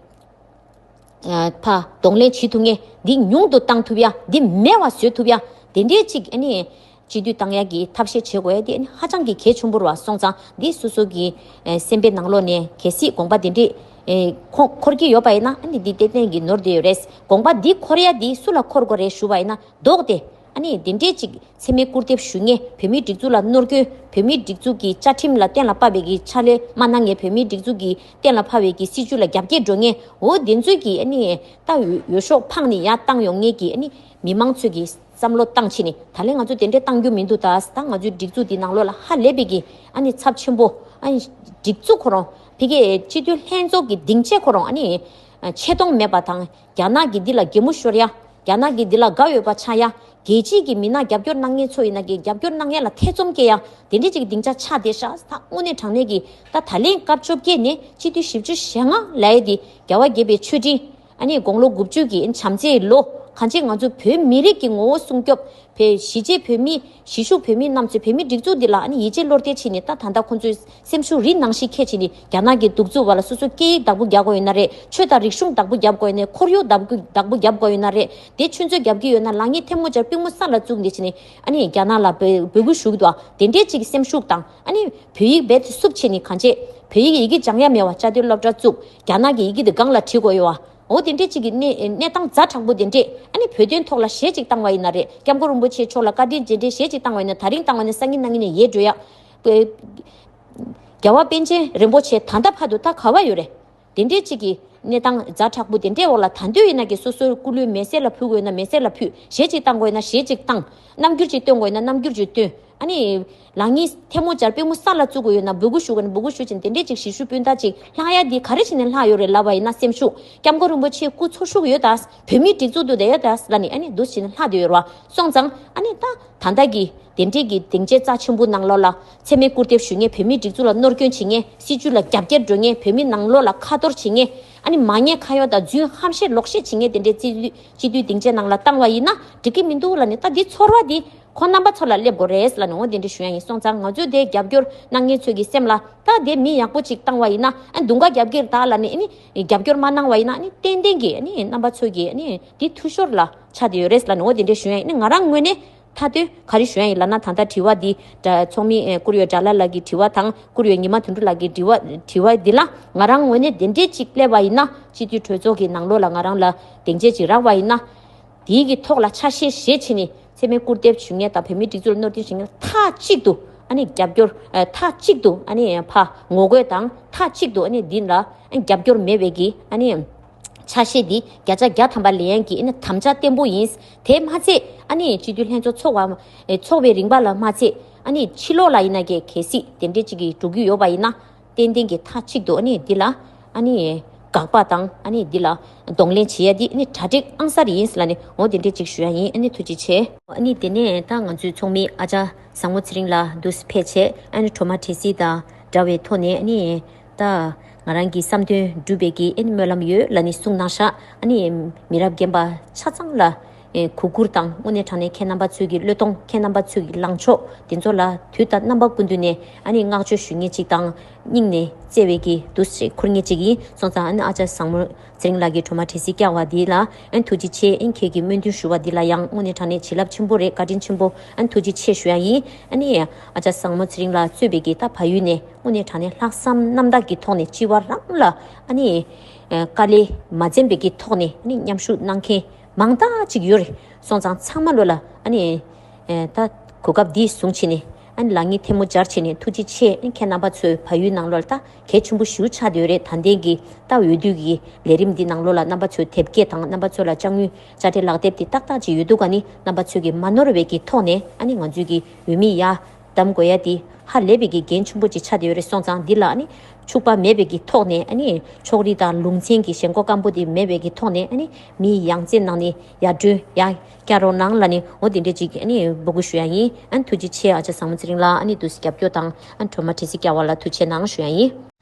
ཨ་ཕར་གདོང་ལེན་བྱེད་ཐུབ་མཁན། འདི་ཉུང་དུ་བཏང་ཐུབ་ཡ། འདི་མེད་པ་བཟོ་ཐུབ་ཡ། དེ་འདྲས་ཅིག་ཨ་ནི་སྤྱི་འཐུས་བཏང་ཡ་གི་ཐབས་ཤེས་བྱེད་དགོས་ཡ་དེ་ཨ་ནི་ཧ་ཅང་གི་གལ་ཆེན་པོ་རེད་བ། སོང་ཙང་འདི་སོ་སོ་གི་ཨ་སེམས་པའི་ནང་ལོགས་ནས་གལ་སྲིད་དགོངས་པ་དེ་འདྲས་ཨ་འཁོར་འཁོར་གྱི་ཡོད་པ་ཡིན་ན། ཨ་ནི་འདི་ཏན་ཏན་གྱི་ནོར་བསྡད་ཡོད་རེད། དགོངས་པ་འདི་འཁོར་ཡ་འདི་སུ་ལ་འཁོར་དགོས་རེད་ཞུ་བ་ཡིན་ན། ལྡོག་སྟེ་ཨ་ནི་དེ་འདྲས་ཅིག་མཚན་སྨད་སྐུར་འདེབས་ཞུ་མཁན། བོད་མིའི་སྒྲིག་འཛུགས་ལ་གནོད་སྐྱོན། བོད་མིའི་སྒྲིག་འཛུགས་ཀྱི་བཅའ་ཁྲིམས་ལ་གཏན་ལ་ཕབ་པའི་གི་ཕྱག་ལས་མ་གནང་མཁན། བོད་མིའི་སྒྲིག་འཛུགས་ཀྱི་གཏན་ལ་ཕབ་པའི་གི་སྲིད་བྱུས་ལ་རྒྱབ་འགལ་འགྲོ་མཁན། འོ་དེ་ཚོའི་གི་ཨ་ནི་ད་འོས་ཤོག་འཕངས་ནས་ཡར་བཏང་ཡོང་མཁན་གྱི་ཨ་ནི་མི་མང་ཚོས་ཀྱི་བསམ་བློ་བཏང་བྱས་ནས། ད་ལན་ང་ཚོ་དེ་འདྲས་བཏང་རྒྱུ་མི་འདུག་ད་ད་ང་ཚོའི་སྒྲིག་འཛུགས་འདི་ནང་ལོགས་ལ་ཧ་ལས་པའི་གི་ཨ་ནི་ཚབས་ཆེན་པོ། ཨ་ནི་སྒྲིག་འཛུགས་ཁོ་རང་། ཕ་གིའི་སྤྱི་འཐུས་ལྷན་ཚོགས་ཀྱི་སྡིངས་ཆ་ཁོ་རང་ཨ་ནི་ཆེ་མཐོང་མེད་པ་དང་། རྒྱ་ནག་གིས་འདི་ལ་གད་མོ་ཤོར་ཡ། རྒྱ་ནག་གིས་འདི་ལ་དགའ་འོས་པ་ཆགས་ཡ། རྒྱལ་སྤྱིའི་གི་མི་སྣ་རྒྱབ་སྐྱོར་གནང་མཁན་ཚོ་ཡིན་ན་གི་རྒྱབ་སྐྱོར་གནང་ཡ་ལ་ཐེ་ཚོམ་སྐྱེ་ཡ། དེ་འདྲས་ཅིག་སྡིངས་ཆ་ཆགས་བསྡད་ཤག་ད་དངོས་གནས་དྲང་གནས་ཀྱི་ད་ད་ལན་སྐབས་བཅོ་བརྒྱད་ནས་སྤྱི་འཐུས་བཞི་བཅུ་ཞེ་ལྔ་ལབ་ཡ་དེ་རྒྱལ་བ་དགྱེས་པའི་མཆོད་སྤྲིན། ཨ་ནི་དགུང་ལོ་དགུ་བཅུ་གི་བྱམས་བརྩེའི་ལོ། གང་ཅི་ང་ཚོ་བོད་མི་རིགས་ཀྱི་ངོ་བོ་སྲུང་སྐྱོབ། བོད་གཞིས་བྱེས་བོད་མི། གཞིས་བཞུགས་བོད་མི་རྣམས་ཚོས་བོད་མིའི་སྒྲིག་འཛུགས་འདི་ལ་ཨ་ནི་ཡིད་ཆེས་བློ་གཏད་བྱས་ནས། ད་ད་ལྟ་ཁོང་ཚོས་སེམས་ཤུགས་རི་ནང་བཞིན་འཁྱེར་བྱས་ནས། རྒྱ་ནག་གི་གདུག་རྩུབ་པ་ལ་སོ་སོའི་སྐད་ཡིག་བདག་པོ་རྒྱག་དགོས་ཡོད་ན་རེད། ཆོས་དང་རིག་གཞུང་བདག་པོ་རྒྱབ་དགོས་ཡོད་ན། ཁོར་ཡུག་བདག་པོ་བདག་པོ་རྒྱབ་དགོས་ཡོད་ན་རེད། དེ་ཆུ་མཛོད་རྒྱབ་ཀྱི་ཡོད་ན། ལག་གཉིས་ཐལ་མོ་སྦྱར། པུས་མོ་ས་ལ་བཙུགས་ནས་བྱས་ནས་ཨ་ནི་རྒྱ་ནག་ལ་འབོད་འབོད་སྐུལ་ཞུ་གི་འདུག་ཨ། དེ་འདྲས་ཅིག་སེམས་ཤུགས་དང་། ཨ་ནི་བོད་ཡིག་རྦད་དེ་བསུབ་བྱས་ནས། གང་བྱས་བོད་ཡིག་ཡི་གེ་སྦྱང་ཡ་མེད་པ། བཅའ་སྡོད་སློབ་གྲྭ་བཙུགས། རྒྱ་ནག་གི་ཡི་གེ་དེ་སྒང་ལ་བྲིས་དགོས་ཡོད་པ། འོ་དེ་འདྲས་ཅིག་གི་གནས་གནས་སྟངས་ཛ་དྲག་པོ་དེ་འདྲས། ཨ་ནི་བོད་དོན་ཐོག་ལ་གཞས་ཅིག་བཏང་བ་ཡིན་ན་རེད། སྐྱབས་མགོན་རིན་པོ་ཆེ་མཆོག་ལ་བཀའ་དྲིན་རྗེས་དྲན་གཞས་ཅིག་བཏང་བ་ཡིན་ན། ད་རིང་བཏང་བ་ཡིན་ན་སང་ཉིན་གནངས་ཉིན་ནས་ཡལ་འགྲོ་ཡ། རྒྱལ་བ་པཎ་ཆེན་རིན་པོ་ཆེ་ད་ལྟ་བར་དུ་ད་ག་བ་ཡོད་རེད། དེ་འདྲས་ཅིག་གི་གནས་སྟངས་ཛ་དྲག་པོ་དེ་འདྲས་འོག་ལ། ད་འདོད་ཡིན་ན་གི་སོ་སོའི་སྐུ་ལུས་མེ་སྲེག་ལ་ཕུལ་དགོས་ཡོད་ན་མེ་སྲེག་ལ་ཕུལ། གཞས་ཅིག་བཏང་དགོས་ཡོད་ན་གཞས་ཅིག་བཏང་། རྣམ་འགྱུར་ཅིག་སྟོན་དགོས་ཡོད་ན་རྣམ་འགྱུར་ཅིག་སྟོན། ཨ་ནི་ལག་གཉིས་ཐལ་མོ་སྦྱར། པུས་མོ་ས་ལ་བཙུགས་དགོས་ཡོད་ན་འབོད་སྐུལ་ཞུ་དགོས་ན་འབོད་སྐུལ་ཞུ་བྱས། དེ་འདྲས་ཅིག་གཞིས་བཞུགས་སྤུན་ཟླ་ཅིག་ལྷག་ཡ་འདི་ག་རེ་བྱས་ནས་ལྷག་ཡོད་རེད་ལབ་པ་ཡིན་ན། སེམས་ཤུགས། སྐྱབས་མགོན་རིན་པོ་ཆེའི་སྐུ་འཚོ་བཞུགས་ཡོད་ད། བོད་མིའི་སྒྲིག་འཛུགས་འདུག་བསྡད་ཡོད་ད་ལབ་ནས་ཨ་ནི་འདུག་བྱས་ནས་ལྷག་བསྡད་ཡོད་རེད་བ། སོང་ཙང་ཨ་ནི་ད་ད་ལྟ་གི་དེ་འདྲས་ཀྱི་སྡིངས་ཆ་རྩ་ཆེན་པོ་ནང་ལོགས་ལ་མཚན་སྨད་སྐུར་འདེབས་ཞུ་མཁན། བོད་མིའི་སྒྲིག་འཛུགས་ལ་གནོད་སྐྱོན་བྱེད་མཁན། སྲིད་བྱུས་ལ་རྒྱབ་འགལ་འགྲོ་མཁན། བོད་མི་ནང་ལོགས་ལ་ཁ་གཏོར་བྱེད་མཁན། ཨ་ནི་མ་ཉེས་ཁ་གཡོགས་དང་རྫུན་ཧམ་བཤད་ལོག་བཤད་བྱེད་མཁན་དེ་འདྲའི་སྤྱི་འཐུས་སྤྱི་འཐུས་སྡིངས་ཆའི་ནང་ལ་བཏང་བ་ཡིན་ན་འགྲིག་གི་མི་འདུག་ལབ་ནས། ད་འདི་ཚོར་བ་འདི་ཁོང་རྣམ་པ་ཚོ་ལ་སླེབས་དགོས་རེད་ལབ་ནས་འོ་དེ་འདྲ་ཞུ་ཡ་ཡིན། སོང་ཙང་ང་ཚོས་དེ་རྒྱབ་སྐྱོར་གནང་མཁན་ཚོའི་གི་སེམས་ལ། ད་དེ་མི་ཡག་པོ་ཅིག་བཏང་བ་ཡིན་ན། ཨ་དུང་དཀར་རྒྱབ་ཀྱི་རེད་ད་ལབ་ནས་ཨ་ནི་རྒྱབ་སྐྱོར་མ་གནང་བ་ཡིན་ན། ཨ་ནི་ཏན་ཏན་གྱི་ཨ་ནི་རྣམ་པ་ཚོའི་གི་ཨ་ནི་འདི་འཐུས་ཤོར་ལ་ཆགས་བསྡད་ཡོད་རེད་ལབ་ནས་འོ་དེ་འདྲ་ཞུ་ཡ་ཡིན། ཨ་ནི་ང་རང་ངོས་ནས་མཐའ་དོན་ག་རེ་ཞུ་ཡ་ཡིན་ལབ་ན། ད་ལྟ་དྲི་བ་འདི་འདྲ་ཚོགས་མི་ཨེ་བཀུར་འོས་དགྲ་ལྷ་ལགས་ཀྱི་དྲི་བ་དང་། བཀུར་འོས་ཉི་མ་དོན་གྲུབ་ལགས་ཀྱི་དྲི་བ། དྲི་བ་འདི་ལ་ང་རང་ངོས་ནས་དེ་འདྲས་ཅིག་སླེབས་པ་ཡིན་ན། སྤྱི་འཐུས་གྲོས་ཚོགས་ཀྱི་ནང་ལོགས་ལ་ང་རང་ལ་སྡིངས་ཆ་ཅིག་རག་པ་ཡིན་ན། དེའི་གི་ཐོག་ལ་ཆ་ཤས་བཞེས་བྱས་ནས་མཚན་སྨད་སྐུར་འདེབས་ཞུ་མཁན་དང་བོད་མིའི་སྒྲིག་འཛུགས་ལ་གནོད་སྐྱོན་ཞུ་མཁན་ལ་མཐའ་གཅིག་ཏུ་ཨ་ནི་རྒྱབ་སྐྱོར། ཨ་མཐའ་གཅིག་ཏུ་ཨ་ནི་ཕར་ངོ་རྒོལ་དང་། མཐའ་གཅིག་ཏུ་ཨ་ནི་འདི་ལ་ཨ་རྒྱབ་སྐྱོར་མེད་པའི་གི་ཨ་ནི་ཆ་ཤས་འདི་བརྒྱ་ཆ་བརྒྱ་ཐམ་པ་ལེན་ཡག་གི་ཨ་ནི་དམ་བཅའ་བརྟན་པོ་ཡིན། དེ་མ་ཚད་ཨ་ནི་སྤྱི་འཐུས་ལྷན་ཚོགས་ཚོགས་པ། ཨེ་ཚོགས་པའི་རིམ་པ་ལ་མ་ཚད། ཨ་ནི་ཕྱི་ལོགས་ལ་ཡིན་ན་གི་གལ་སྲིད་དེ་འདྲས་ཅིག་གི་འགྲོ་གི་ཡོད་པ་ཡིན་ན། ཏན་ཏན་གྱི་མཐའ་གཅིག་ཏུ་ཨ་ནི་འདི་ལ་ཨ་ནི་དགག་པ་དང་། ཨ་ནི་འདི་ལ་གདོང་ལེན་བྱེད་ཡ་འདི་ཨ་ནི་གྲ་སྒྲིག་ཨང་གསར་ཡིན་ལབ་ནས་འོ་དེ་འདྲས་ཅིག་ཞུ་ཡ་ཡིན། ཨ་ནི་ཐུགས་རྗེ་ཆེ། ཨ་ནི་དེ་ནས་ད་ང་ཚོའི་ཚོགས་མི་ཨ་ཅག་བཟང་མོ་ཚེ་རིང་ལགས་འདུག་སེ་ཕེབས་བྱས། ཨ་ནི་གྲོ་མ་འབྲས་སིལ་དང་འདྲ་བའི་ཐོག་ནས། ཨ་ནི་ད་ང་རང་གི་བསམ་དོན་འགྲུབ་པའི་གི་ཨ་ནི་སྨོན་ལམ་ཡོད་ལབ་ནས་གསུངས་གནང་ཤག་ཨ་ནི་མི་རབས་རྒན་པ་ཆ་ཚང་ལ། གུས་བཀུར་དང་དངོས་གནས་དྲང་གནས་ཁྱེད་རྣམ་པ་ཚོའི་གི་བློས་གཏོང་ཁྱེད་རྣམ་པ་ཚོའི་གི་ལངས་ཕྱོགས་དེ་ཚོ་ལ་དུས་དང་རྣམ་པ་ཀུན་ཏུ་ནས་ཨ་ནི་བསྔགས་བརྗོད་ཞུ་མཁན་ཅིག་དང་སྙིང་ནས་བརྩེ་བའི་གི་འདུ་ཤེས་འཁོར་མཁན་ཅིག་ཡིན་སོང་ཙང་ཨ་ནི་ཨ་ཅག་བཟང་མོ་ཚེ་རིང་ལགས་ཀྱི་སྒྲོལ་མ་འདྲེ་སྲིན་བཀྱག་པ་འདི་ལ་ཨ་ནི་ཐུགས་རྗེ་ཆེ། ཨ་ནི་ཁྱེད་ཀྱི་སྨོན་འདུན་ཞུ་བ་འདི་ལ་ཡང་དངོས་གནས་དྲང་གནས་བྱིན་རླབས་ཆེན་པོ་རེད། བཀའ་དྲིན་ཆེན་པོ། ཨ་ནི་ཐུགས་རྗེ་ཆེ་ཞུ་ཡ་ཡིན། ཨ་ནི་ཨ་ཅག་བཟང་མོ་ཚེ་རིང་ལགས་གཙོས་པའི་གི་ད་བལ་ཡུལ་ནས་དངོས་གནས་དྲང་གནས་ལྷག་བསམ་རྣམ་དག་གི་ཐོག་ནས་སྤྱི་བ་རང་ལ་ཨ་ནི་དཀའ་ལས་མ་འཛེམས་པའི་གི་ཐོག་ནས་ཨ་ནི་མཉམ་ཞུགས་གནང་མཁན་མང་དག་ཅིག་ཡོད་རེད་སོང་ཙང་ཚང་མ་ལོ་ལ་ཨ་ནི་ད་གོ་སྐབས་འདི་བཟུང་བྱས་ནས་ཨ་ནི་ལག་གཉིས་ཐལ་མོ་སྦྱར་བྱས་ནས་ཐུགས་རྗེ་ཆེ། ཨ་ནི་ཁྱེད་རྣམ་པ་ཚོའི་བལ་ཡུལ་ནང་ལོ་ལ་ད་གལ་ཆེན་པོ་ཞེ་པོ་ཆགས་བསྡད་ཡོད་རེད། ད་ལྟའི་གི་ད་འོས་བསྡུ་གི་ལས་རིམ་འདི་ནང་ལོ་ལ་རྣམ་པ་ཚོའི་དེབ་སྐྱེལ་དང་རྣམ་པ་ཚོ་ལ་དཔྱ་དངུལ་དཔྱ་ཁྲལ་ལག་དེབ་འདི་ཏག་ཏག་ཅིག་ཡོད་འདུག་ག་ནི་རྣམ་པ་ཚོས་གི་མ་ནོར་བའི་གི་ཐོག་ནས་ཨ་ནི་ང་ཚོའི་གི་འོས་མི་ཡར་གདམ་དགོས་ཡ་འདི་ཧ་ལས་པའི་གི་འགན་ཆེན་པོ་ཅིག་ཆགས་བསྡད་ཡོད་རེད་སོང་ཙང་འདི་ལ་ཨ་ནི་འཕྱུགས་པ་མེད་པའི་གི་ཐོག་ནས་ཨ་ནི་ཕྱོགས་རིས་དང་ལུང་ཚན་གི་ཞེན་ཁོག་སྐམ་པོ་འདི་མེད་པའི་གི་ཐོག་ནས་ཨ་ནི་མི་ཡང་རྩེ་ནང་ནས་ཡར་སྒྲོན་ཡར་བསྐྱར་རོགས་གནང་ལ་ནི་འོ་དེ་འདྲས་ཅིག་ཨ་ནི་འབོད་སྐུལ་ཞུ་ཡ་ཡིན། ཨ་ནི་ཐུགས་རྗེ་ཆེ། ཨ་ཅག་བཟང་མོ་ཚེ་རིང་ལགས་ཨ་ནི་འདུག་སེ་རྒྱབ་སྐྱོར་དང་ཨ་ནི་སྒྲོལ་མ་འདྲེ་སྲིན་བཀྱག་པ་ལ་ཐུགས་རྗེ་ཆེ་གནང་ཞུ་ཡ་ཡིན།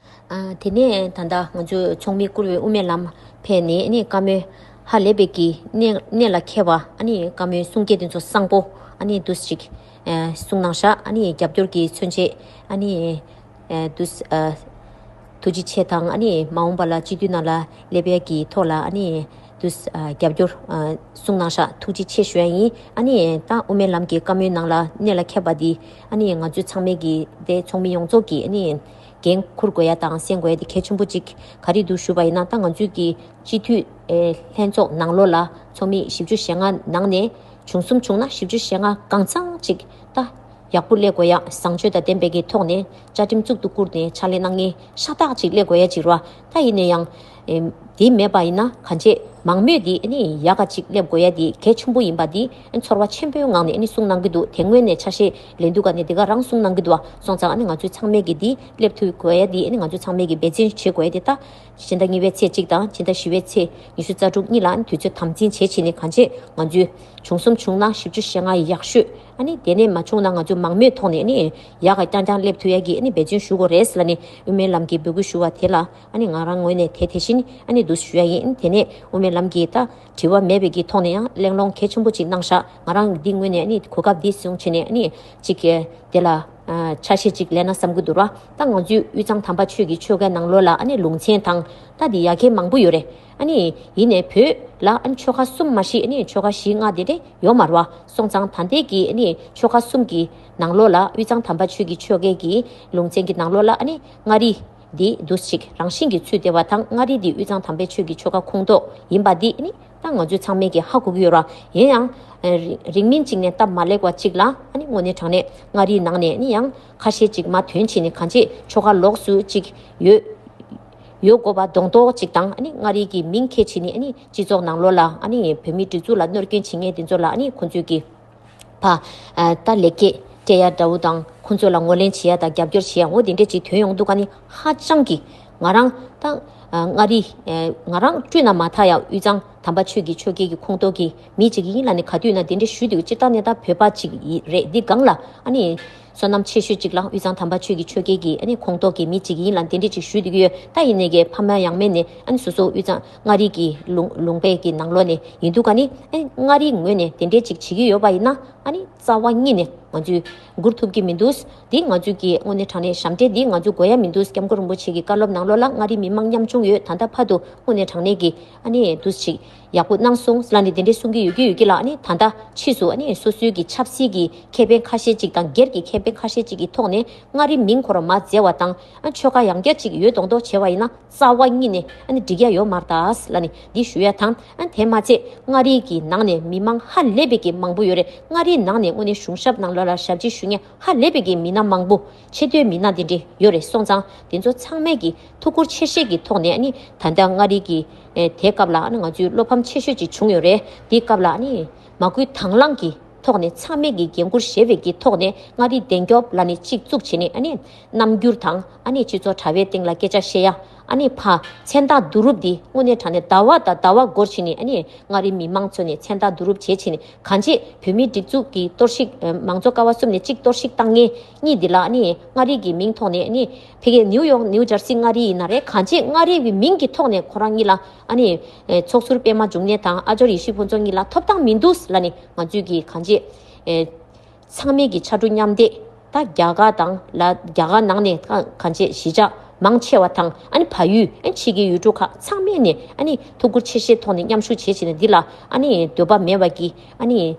ཨ་དེ་ནས་ད་ལྟ་ང་ཚོའི་ཚོགས་མི་བཀུར་འོས་དབུ་མའི་ལམ་ཕེབས་ནས་ཨ་ནི་བཀའ་མོལ་ཧ་ལས་པའི་གི་གནད་གནད་ལ་འཁེལ་བ་ཨ་ནི་བཀའ་མོལ་གསུང་སྐད་དེ་ཚོ་བཟང་པོ་ཨ་ནི་འདུག་སེ་ཅིག་ཨ་གསུང་གནང་ཤག་ཨ་ནི་རྒྱབ་སྐྱོར་གྱི་མཚོན་བྱེད་ཨ་ནི་ཨ་འདུག་སེ་ཨ་ཐུགས་རྗེ་ཆེ་དང་ཨ་ནི་མ་འོངས་པ་ལ་སྤྱི་འཐུས་ནང་ལ་སླེབས་ཡས་ཀྱི་ཐོག་ལ་ཨ་ནི་འདུག་སེ་ཨ་རྒྱབ་སྐྱོར་ཨ་གསུང་གནང་ཤག་ཐུགས་རྗེ་ཆེ་ཞུ་ཡ་ཡིན། ཨ་ནི་ད་དབུ་མའི་ལམ་གྱི་བཀའ་མོལ་ནང་ལ་གནད་ལ་འཁེལ་བ་འདི་ཨ་ནི་ང་ཚོའི་ཚང་མས་ཀྱི་དེ་ཚོགས་མི་ཡོངས་རྫོགས་ཀྱི་ཨ་ནི་འགན་འཁུར་དགོས་ཡ་དང་གསན་དགོས་ཡ་དེ་གལ་ཆེན་པོ་གཅིག་ག་རེ་འདུག་ཞུ་བ་ཡིན་ན་ད་ང་ཚོའི་གི་སྤྱི་འཐུས་ཨེ་ལྷན་ཚོགས་ནང་ལོགས་ལ་ཚོགས་མི་བཞི་བཅུ་ཞེ་ལྔ་ནང་ནས་བྱུང་གསུམ་བྱུང་ན་བཞི་བཅུ་ཞེ་ལྔ་གང་ཚང་གཅིག་ད་ཡག་པོ་སླེབས་དགོས་ཡ། བཟང་སྤྱོད་དང་ལྡན་པའི་གི་ཐོག་ནས་བཅའ་ཁྲིམས་གཙུག་ཏུ་བཀུར་ནས་ཕྱག་ལས་གནང་མཁན་ཤ་སྟག་ཅིག་སླེབས་དགོས་ཡ་ཅིག་རེད་བ། ད་ཡིན་ན་ཡང་ཨེ་དེ་མེད་པ་ཡིན་ན་གང་ཅི་མང་མོས་དེ་ཨ་ནི་ཡག་ག་ཅིག་སླེབས་དགོས་ཡ་དེ་གལ་ཆེན་པོ་ཡིན་པ་དེ་ཨ་ནི་ཚོར་བ་ཆེན་པོའི་ངང་ནས་ཨ་ནི་གསུང་གནང་གི་འདུག་དེ་སྔོན་ནས་ཆ་ཤས་ལེན་དུས་ག་ནས་དེ་ག་རང་གསུང་གནང་གི་འདུག་བ། སོང་ཙང་ཨ་ནི་ང་ཚོའི་ཚང་མས་ཀྱི་དེ་སླེབས་ཐུབ་དགོས་ཡ་དེ་ཨ་ནི་ང་ཚོའི་ཚང་མས་ཀྱི་འབད་བརྩོན་བྱེད་དགོས་ཡ་དེ་ད་ཕྱི་ཟླ་གཉིས་པའི་ཚེས་གཅིག་དང་ཕྱི་ཟླ་བཞི་པའི་ཚེས་ཉི་ཤུ་རྩ་དྲུག་གཉིས་ལ་ཨ་ནི་དུས་ཚོད་དམ་འཛིན་བྱེད་བྱས་ནས་གང་ཅི་ང་ཚོའི་བྱུང་གསུམ་བྱུང་ན་བཞི་བཅུ་ཞེ་ལྔ་ཡག་ཤོས་ཨ་ནི་དེ་ནས་མ་བྱུང་ན་ང་ཚོའི་མང་མོས་ཐོག་ནས་ཨ་ནི་ཡག་ག་རྐྱང་རྐྱང་སླེབས་ཐུབ་ཡ་གི་ཨ་ནི་འབད་བརྩོན་ཞུ་དགོས་རེད་ལ་ནི་དབུ་མའི་ལམ་གྱི་འབོད་སྐུལ་ཞུ་བ་དེ་ལ། ཨ་ནི་ང་རང་ངོས་ནས་དེ་དེ་བཞིན་ཨ་ནི་འདུག་ཞུ་ཡ་ཡིན། དེ་ནས་དབུ་མའི་ལམ་གྱི་ད་དྲི་བ་མེད་པའི་གི་ཐོག་ནས་ཡང་གླེང་སློང་གལ་ཆེན་པོ་ཅིག་གནང་ཤག་ང་རང་འདི་ངོས་ནས་ཨ་ནི་གོ་སྐབས་འདི་བཟུང་བྱས་ནས་ཨ་ནི་ཅིག་གི་དེ་ལ་ཨ་ཆ་ཤས་ཅིག་ལེན་ན་བསམ་གི་འདུག་ར། ད་ང་ཚོའི་དབུས་གཙང་དམ་པ་ཆོས་ཀྱི་ཆོལ་ཁའི་ནང་ལོགས་ལ་ཨ་ནི་ལུང་ཚན་དང་ད་འདི་ཡ་གི་མང་པོ་ཡོད་རེད། ཨ་ནི་ཡིན་ནའི་བོད་ལ་ཨ་ནི་ཆོལ་ཁ་གསུམ་མ་གཞི་ཨ་ནི་ཆོལ་ཁ་བཞི་ལྔ་དེ་འདྲ་ཡོད་མ་རེད་བ། སོང་ཙང་ད་ལྟའི་གི་ཨ་ནི་ཆོལ་ཁ་གསུམ་གི་ནང་ལོགས་ལ་དབུས་གཙང་དམ་པ་ཆོས་ཀྱི་ཆོལ་ཁའི་གི་ལུང་ཚན་གྱི་ནང་ལོགས་ལ་ཨ་ནི་མངའ་རིས་འདི་འདུག་ཅིག་རང་བཞིན་གྱིས་ཚུད་བསྡད་པ་དང་མངའ་རིས་འདི་དབུས་གཙང་དམ་པའི་ཆོས་ཀྱི་ཆོལ་ཁ་ཁོངས་གཏོགས་ཡིན་པ་འདི་ནི་ད་ང་ཚོས་ཚང་མས་ཀྱིས་ཧ་གོ་གི་ཡོད་ར། ཡིན་ཡང་ཨ་རིང་མིན་གཅིག་ནས་སྟབས་མ་ལེགས་པ་གཅིག་ལ་ཨ་ནི་དངོས་གནས་དྲང་གནས་མངའ་རིས་ནང་ནས་ནི་ཡང་ཁ་ཤས་ཅིག་མར་ཐོན་ཕྱིན་ནས་གང་ཅི་ཆོལ་ཁ་ལོགས་སུ་ཅིག་ཡོད་ཡོད་དགོས་པ་མདོག་མདོག་ཅིག་དང་ཨ་ནི་མངའ་རིས་ཀྱི་མིང་འཁྱེར་ཕྱིན་ནས་ཨ་ནི་སྤྱི་ཚོགས་ནང་ལོགས་ལ་ཨ་ནི་བོད་མིའི་སྒྲིག་འཛུགས་ལ་གནོད་སྐྱོན་བྱེད་མཁན་དེ་ཚོ་ལ་ཨ་ནི་ཁོང་ཚོས་ཀྱིས། ཕ། ཨ་ད་ལེགས་སྐྱེས་སྤྲད་ཡ་འདྲ་བོ་དང་ཁོང་ཚོ་ལ་ངོས་ལེན་བྱེད་ཡ་དང་རྒྱབ་སྐྱོར་བྱེད་ཡ་འོ་དེ་འདྲས་ཅིག་ཐོན་ཡོང་འདུག་ག་ནི་ཧ་ཅང་གི་ང་རང་ད་ཨ་མངའ་རིས་ཨ་ང་རང་བསྐྲུན་ན་མ་མཐའ་ཡང་དབུས་གཙང་དམ་པ་ཆོས་ཀྱི་ཆོལ་ཁའི་གི་ཁོངས་གཏོགས་ཀྱི་མི་ཅིག་ཡིན་ལ་ནི་ག་དུས་ན་དེ་འདྲས་ཞུ་འདུག་སྤྱིར་བཏང་ནས་ད་བོད་པ་ཅིག་ཡི་རེད། འདི་སྒང་ལ་ཨ་ནི་བསོད་ནམས་ཆེ་ཤོས་ཅིག་ལ་དབུས་གཙང་དམ་པ་ཆོས་ཀྱི་ཆོལ་ཁའི་གི་ཨ་ནི་ཁོངས་གཏོགས་ཀྱི་མི་ཅིག་ཡིན་ལ་དེ་འདྲས་ཅིག་ཞུ་འདུག་གི་ཡོད། ད་ཡིན་ནའི་གི་ཕ་མ་ཡང་མེད་ནས་ཨ་ནི་སོ་སོ་དབུས་གཙང་མངའ་རིས་ཀྱི་ལུང་ལུང་པའི་གི་ནང་ལོགས་ནས་ཡིན་འདུག་ག་ནི་ཨ་ནི་མངའ་རིས་ངོས་ནས་དེ་འདྲས་ཅིག་བྱེད་ཀྱི་ཡོད་པ་ཡིན་ན། ཨ་ནི་རྩ་བ་ཉིད་ནས་ང་ཚོས་སྒུར་ཐུབ་ཀྱི་མི་འདུག་འདི་ང་ཚོས་ཀྱི་དངོས་གནས་དྲང་གནས་ཞབས་འདྲེན་འདི་ང་ཚོས་དགོས་ཡ་མི་འདུག་སྐྱབས་མགོན་རིན་པོ་ཆེ་གི་བཀའ་སློབ་ནང་ལོགས་ལ་མངའ་རིས་མི་མང་ཉམ་ཆུང་ཡོད། ད་ལྟ་བར་དུ་དངོས་གནས་དྲང་གནས་ཀྱི་ཨ་ནི་འདུག་ཅིག་ཡག་པོ་གནང་སོང་ལ་ནི་དེ་འདྲས་གསུང་གི་ཡོད་ཀྱི་ཡོད་ཀྱི་ལ། ཨ་ནི་ད་ལྟ་ཕྱིས་སུ་ཨ་ནི་སོ་སོའི་གི་ཆབ་སྲིད་ཀྱི་ཁེ་ཕན་ཁ་ཤས་ཅིག་དང་སྒེར་གྱི་ཁེ་ཕན་ཁ་ཤས་ཅིག་གི་ཐོག་ནས་མངའ་རིས་མིང་ཁོ་རང་མར་འཛེགས་པ་དང་ཨ་ཆོལ་ཁ་ཡང་བསྐྱར་ཅིག་ཡོད་མདོག་མདོག་བྱས་པ་ཡིན་ན། རྩ་བ་ཉིད་ནས་ཨ་ནི་འགྲིག་ཡ་ཡོད་མ་རེད་ད་ལ་ནི་འདི་ཞུ་ཡ་དང་། ཨ་ནི་དེ་མ་ཚད་མངའ་རིས་ཀྱི་ནང་ནས་མི་མང་ཧ་ལས་པའི་གི་མང་པོ་ཡོད་རེད། མངའ་རིས་ནང་ནས་དངོས་གནས་གཞུང་ཞབས་ནང་ལོགས་ལ་ཞབས་ཕྱི་ཞུ་མཁན་ཧ་ལས་པའི་གི་མི་སྣ་མང་པོ་ཆེ་མཐོའི་མི་སྣ་དེ་འདྲས་ཡོད་རེད། སོང་ཙང་དེ་ཚོ་ཚང་མས་ཀྱི་ཐུགས་ཁུར་ཆེ་བཞེས་ཀྱི་ཐོག་ནས་ཨ་ནི་ད་ལྟ་མངའ་རིས་ཀྱི་ཨེ་དེ་སྐབས་ལ་ཨ་ནི་ང་ཚོའི་བློ་ཕམ་ཆེ་ཤོས་ཅིག་བྱུང་ཡོད་རེད། དེའི་སྐབས་ལ་ཨ་ནི་མ་བསྐུལ་དང་བླངས་ཀྱི་ཐོག་ནས་ཚང་མས་ཀྱི་འགན་འཁུར་བཞེས་པའི་གི་ཐོག་ནས་མངའ་རིས་བདེན་སྐྱོབ་ལ་ནི་གཅིག་བཙུགས་བྱས་ནས་ཨ་ནི་རྣམ་འགྱུར་དང་ཨ་ནི་སྤྱི་ཚོགས་དྲ་བའི་སྟེང་ལ་སྐད་ཆ་བཤད་ཡ་ ཨ་ནི་ཕ་མཚན་རྟགས་བསྡུ་རུབ་འདི་དངོས་གནས་དྲང་གནས་ཟླ་བ་དང་ཟླ་བ་འགོར་བྱས་ནས། ཨ་ནི་མངའ་རིས་མི་མང་ཚོ་ནས་མཚན་རྟགས་བསྡུ་རུབ་བྱས་བྱས་ནས། གང་ཅི་བོད་མིའི་སྒྲིག་འཛུགས་ཀྱི་གཏོར་བཤིག་ཨ་མང་གཙོ་ཀ་བ་གསུམ་ནས་གཅིག་གཏོར་བཤིག་བཏང་མཁན་གཉིས་འདི་ལ། ཨ་ནི་མངའ་རིས་ཀྱི་མིང་ཐོག་ནས། ཨ་ནི་ཕ་གིའི་ནིའུ་ཡོག་ནིའུ་ཇར་སི་མངའ་རིས་ཡིན་ན་རེད། གང་ཅི་མངའ་རིས་ཀྱི་མིང་གི་ཐོག་ནས་ཁོ་རང་གཉིས་ལ། ཨ་ནི་ཨེ་ཚོགས་ཟུར་པད་མ་འབྱུང་གནས་དང་ཨ་ཇོར་ཡེ་ཤེས་ཕུན་ཚོགས་གཉིས་ལ་ཐོབ་ཐང་མི་འདུག་ལབ་ནས། ང་ཚོས་ཀྱི་གང་ཅི་ཨེ་ཚང་མས་ཀྱི་ཕྱར་གྲུ་མཉམ་འདེགས། ད་རྒྱ་གར་དང་ལ། རྒྱ་གར་ནང་ནས་ད་གང་ཅི་གཞིས་ཆགས་མང་ཆེ་བ་དང་། ཨ་ནི་བལ་ཡུལ། ཨ་ནི་ཕྱི་རྒྱལ་ཡུལ་གྲུ་ཁག་ཚང་མས་ནས། ཨ་ནི་ཐུགས་ཁུར་ཆེ་བཞེས་ཐོག་ནས་མཉམ་ཞུགས་བྱེད་བྱས་ནས། འདི་ལ་ཨ་ནི་འདོད་པ་མེད་པ་གི་ཨ་ནི་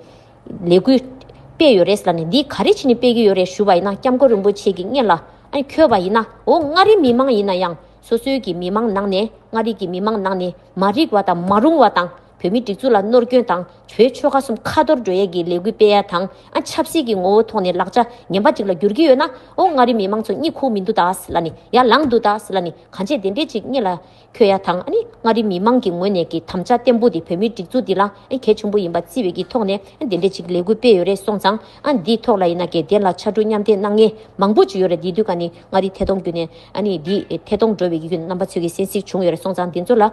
ལས་འགུལ་སྤེལ་ཡོད་རེད་ལབ་ནས། འདི་ག་རེ་བྱས་ནས་སྤེལ་གྱི་ཡོད་རེད་ཞུ་བ་ཡིན་ན། སྐྱབས་མགོན་རིན་པོ་ཆེ་གི་སྔོན་ལ་ཨ་ནི་འཁོད་པ་ཡིན་ན། འོ་མངའ་རིས་མི་མང་ཡིན་ན་ཡང་། སོ་སོའི་གི་མི་མང་ནང་ནས། མངའ་རིས་ཀྱི་མི་མང་ནང་ནས་མ་རིག་པ་དང་མ་རུང་བ་དང་། བོད་མིའི་སྒྲིག་འཛུགས་ལ་གནོད་སྐྱོན་དང་། བོད་ཆོལ་ཁ་གསུམ་ཁ་གཏོར་འགྲོ་ཡས་ཀྱི་ལས་འགུལ་སྤེལ་ཡ་དང་། ཨ་ཆབ་སྲིད་ཀྱི་ངོ་བོ་ཐོག་ནས་ལག་ཆ་ངན་པ་ཅིག་ལ་འགྱུར་གྱི་ཡོད་ན། ཨོ་མངའ་རིས་མི་མང་ཚོ་གཉིད་ཁུག་མི་འདུག་ད་ཟེར་ལབ་ནི། ཡར་ལངས་འདུག་ད་ཟེར་ལབ་ནི། གང་བྱས་དེ་འདྲས་ཅིག་སྔོན་ལ་འཁོད་ཡ་དང་། ཨ་ནི་མངའ་རིས་མི་མང་གི་ངོས་ནས་ཀྱི་དམ་བཅའ་བརྟན་པོ་དེ། བོད་མིའི་སྒྲིག་འཛུགས་འདི་ལ་ཨ་གལ་ཆེན་པོ་ཡིན་པ་བརྩི་བའི་གི་ཐོག་ནས། ཨ་དེ་འདྲས་ཅིག་ལས་འགུལ་སྤེལ་ཡོད་རེད་སོང་ཙང་། ཨ་འདིའི་ཐོག་ལ་ཡིན་ན་གལ་དེ་ལ་ཕྱར་གྲུ་མཉམ་འདེགས་གནང་མཁན་མང་པོ་ཅིག་ཡོད་རེད། དེ་དུས་ཀ་ནི་མངའ་རིས་ཐད་གཏོང་བརྒྱུད་ནས། ཨ་ནི་འདི་ཐད་གཏོང་འགྲོ་བའི་གི་རྣམ་པ་ཚོས་ཀྱི་གསན་གཟིགས་བྱུང་ཡོད་རེད་སོང་ཙང་། དེ་ཚོ་ལ།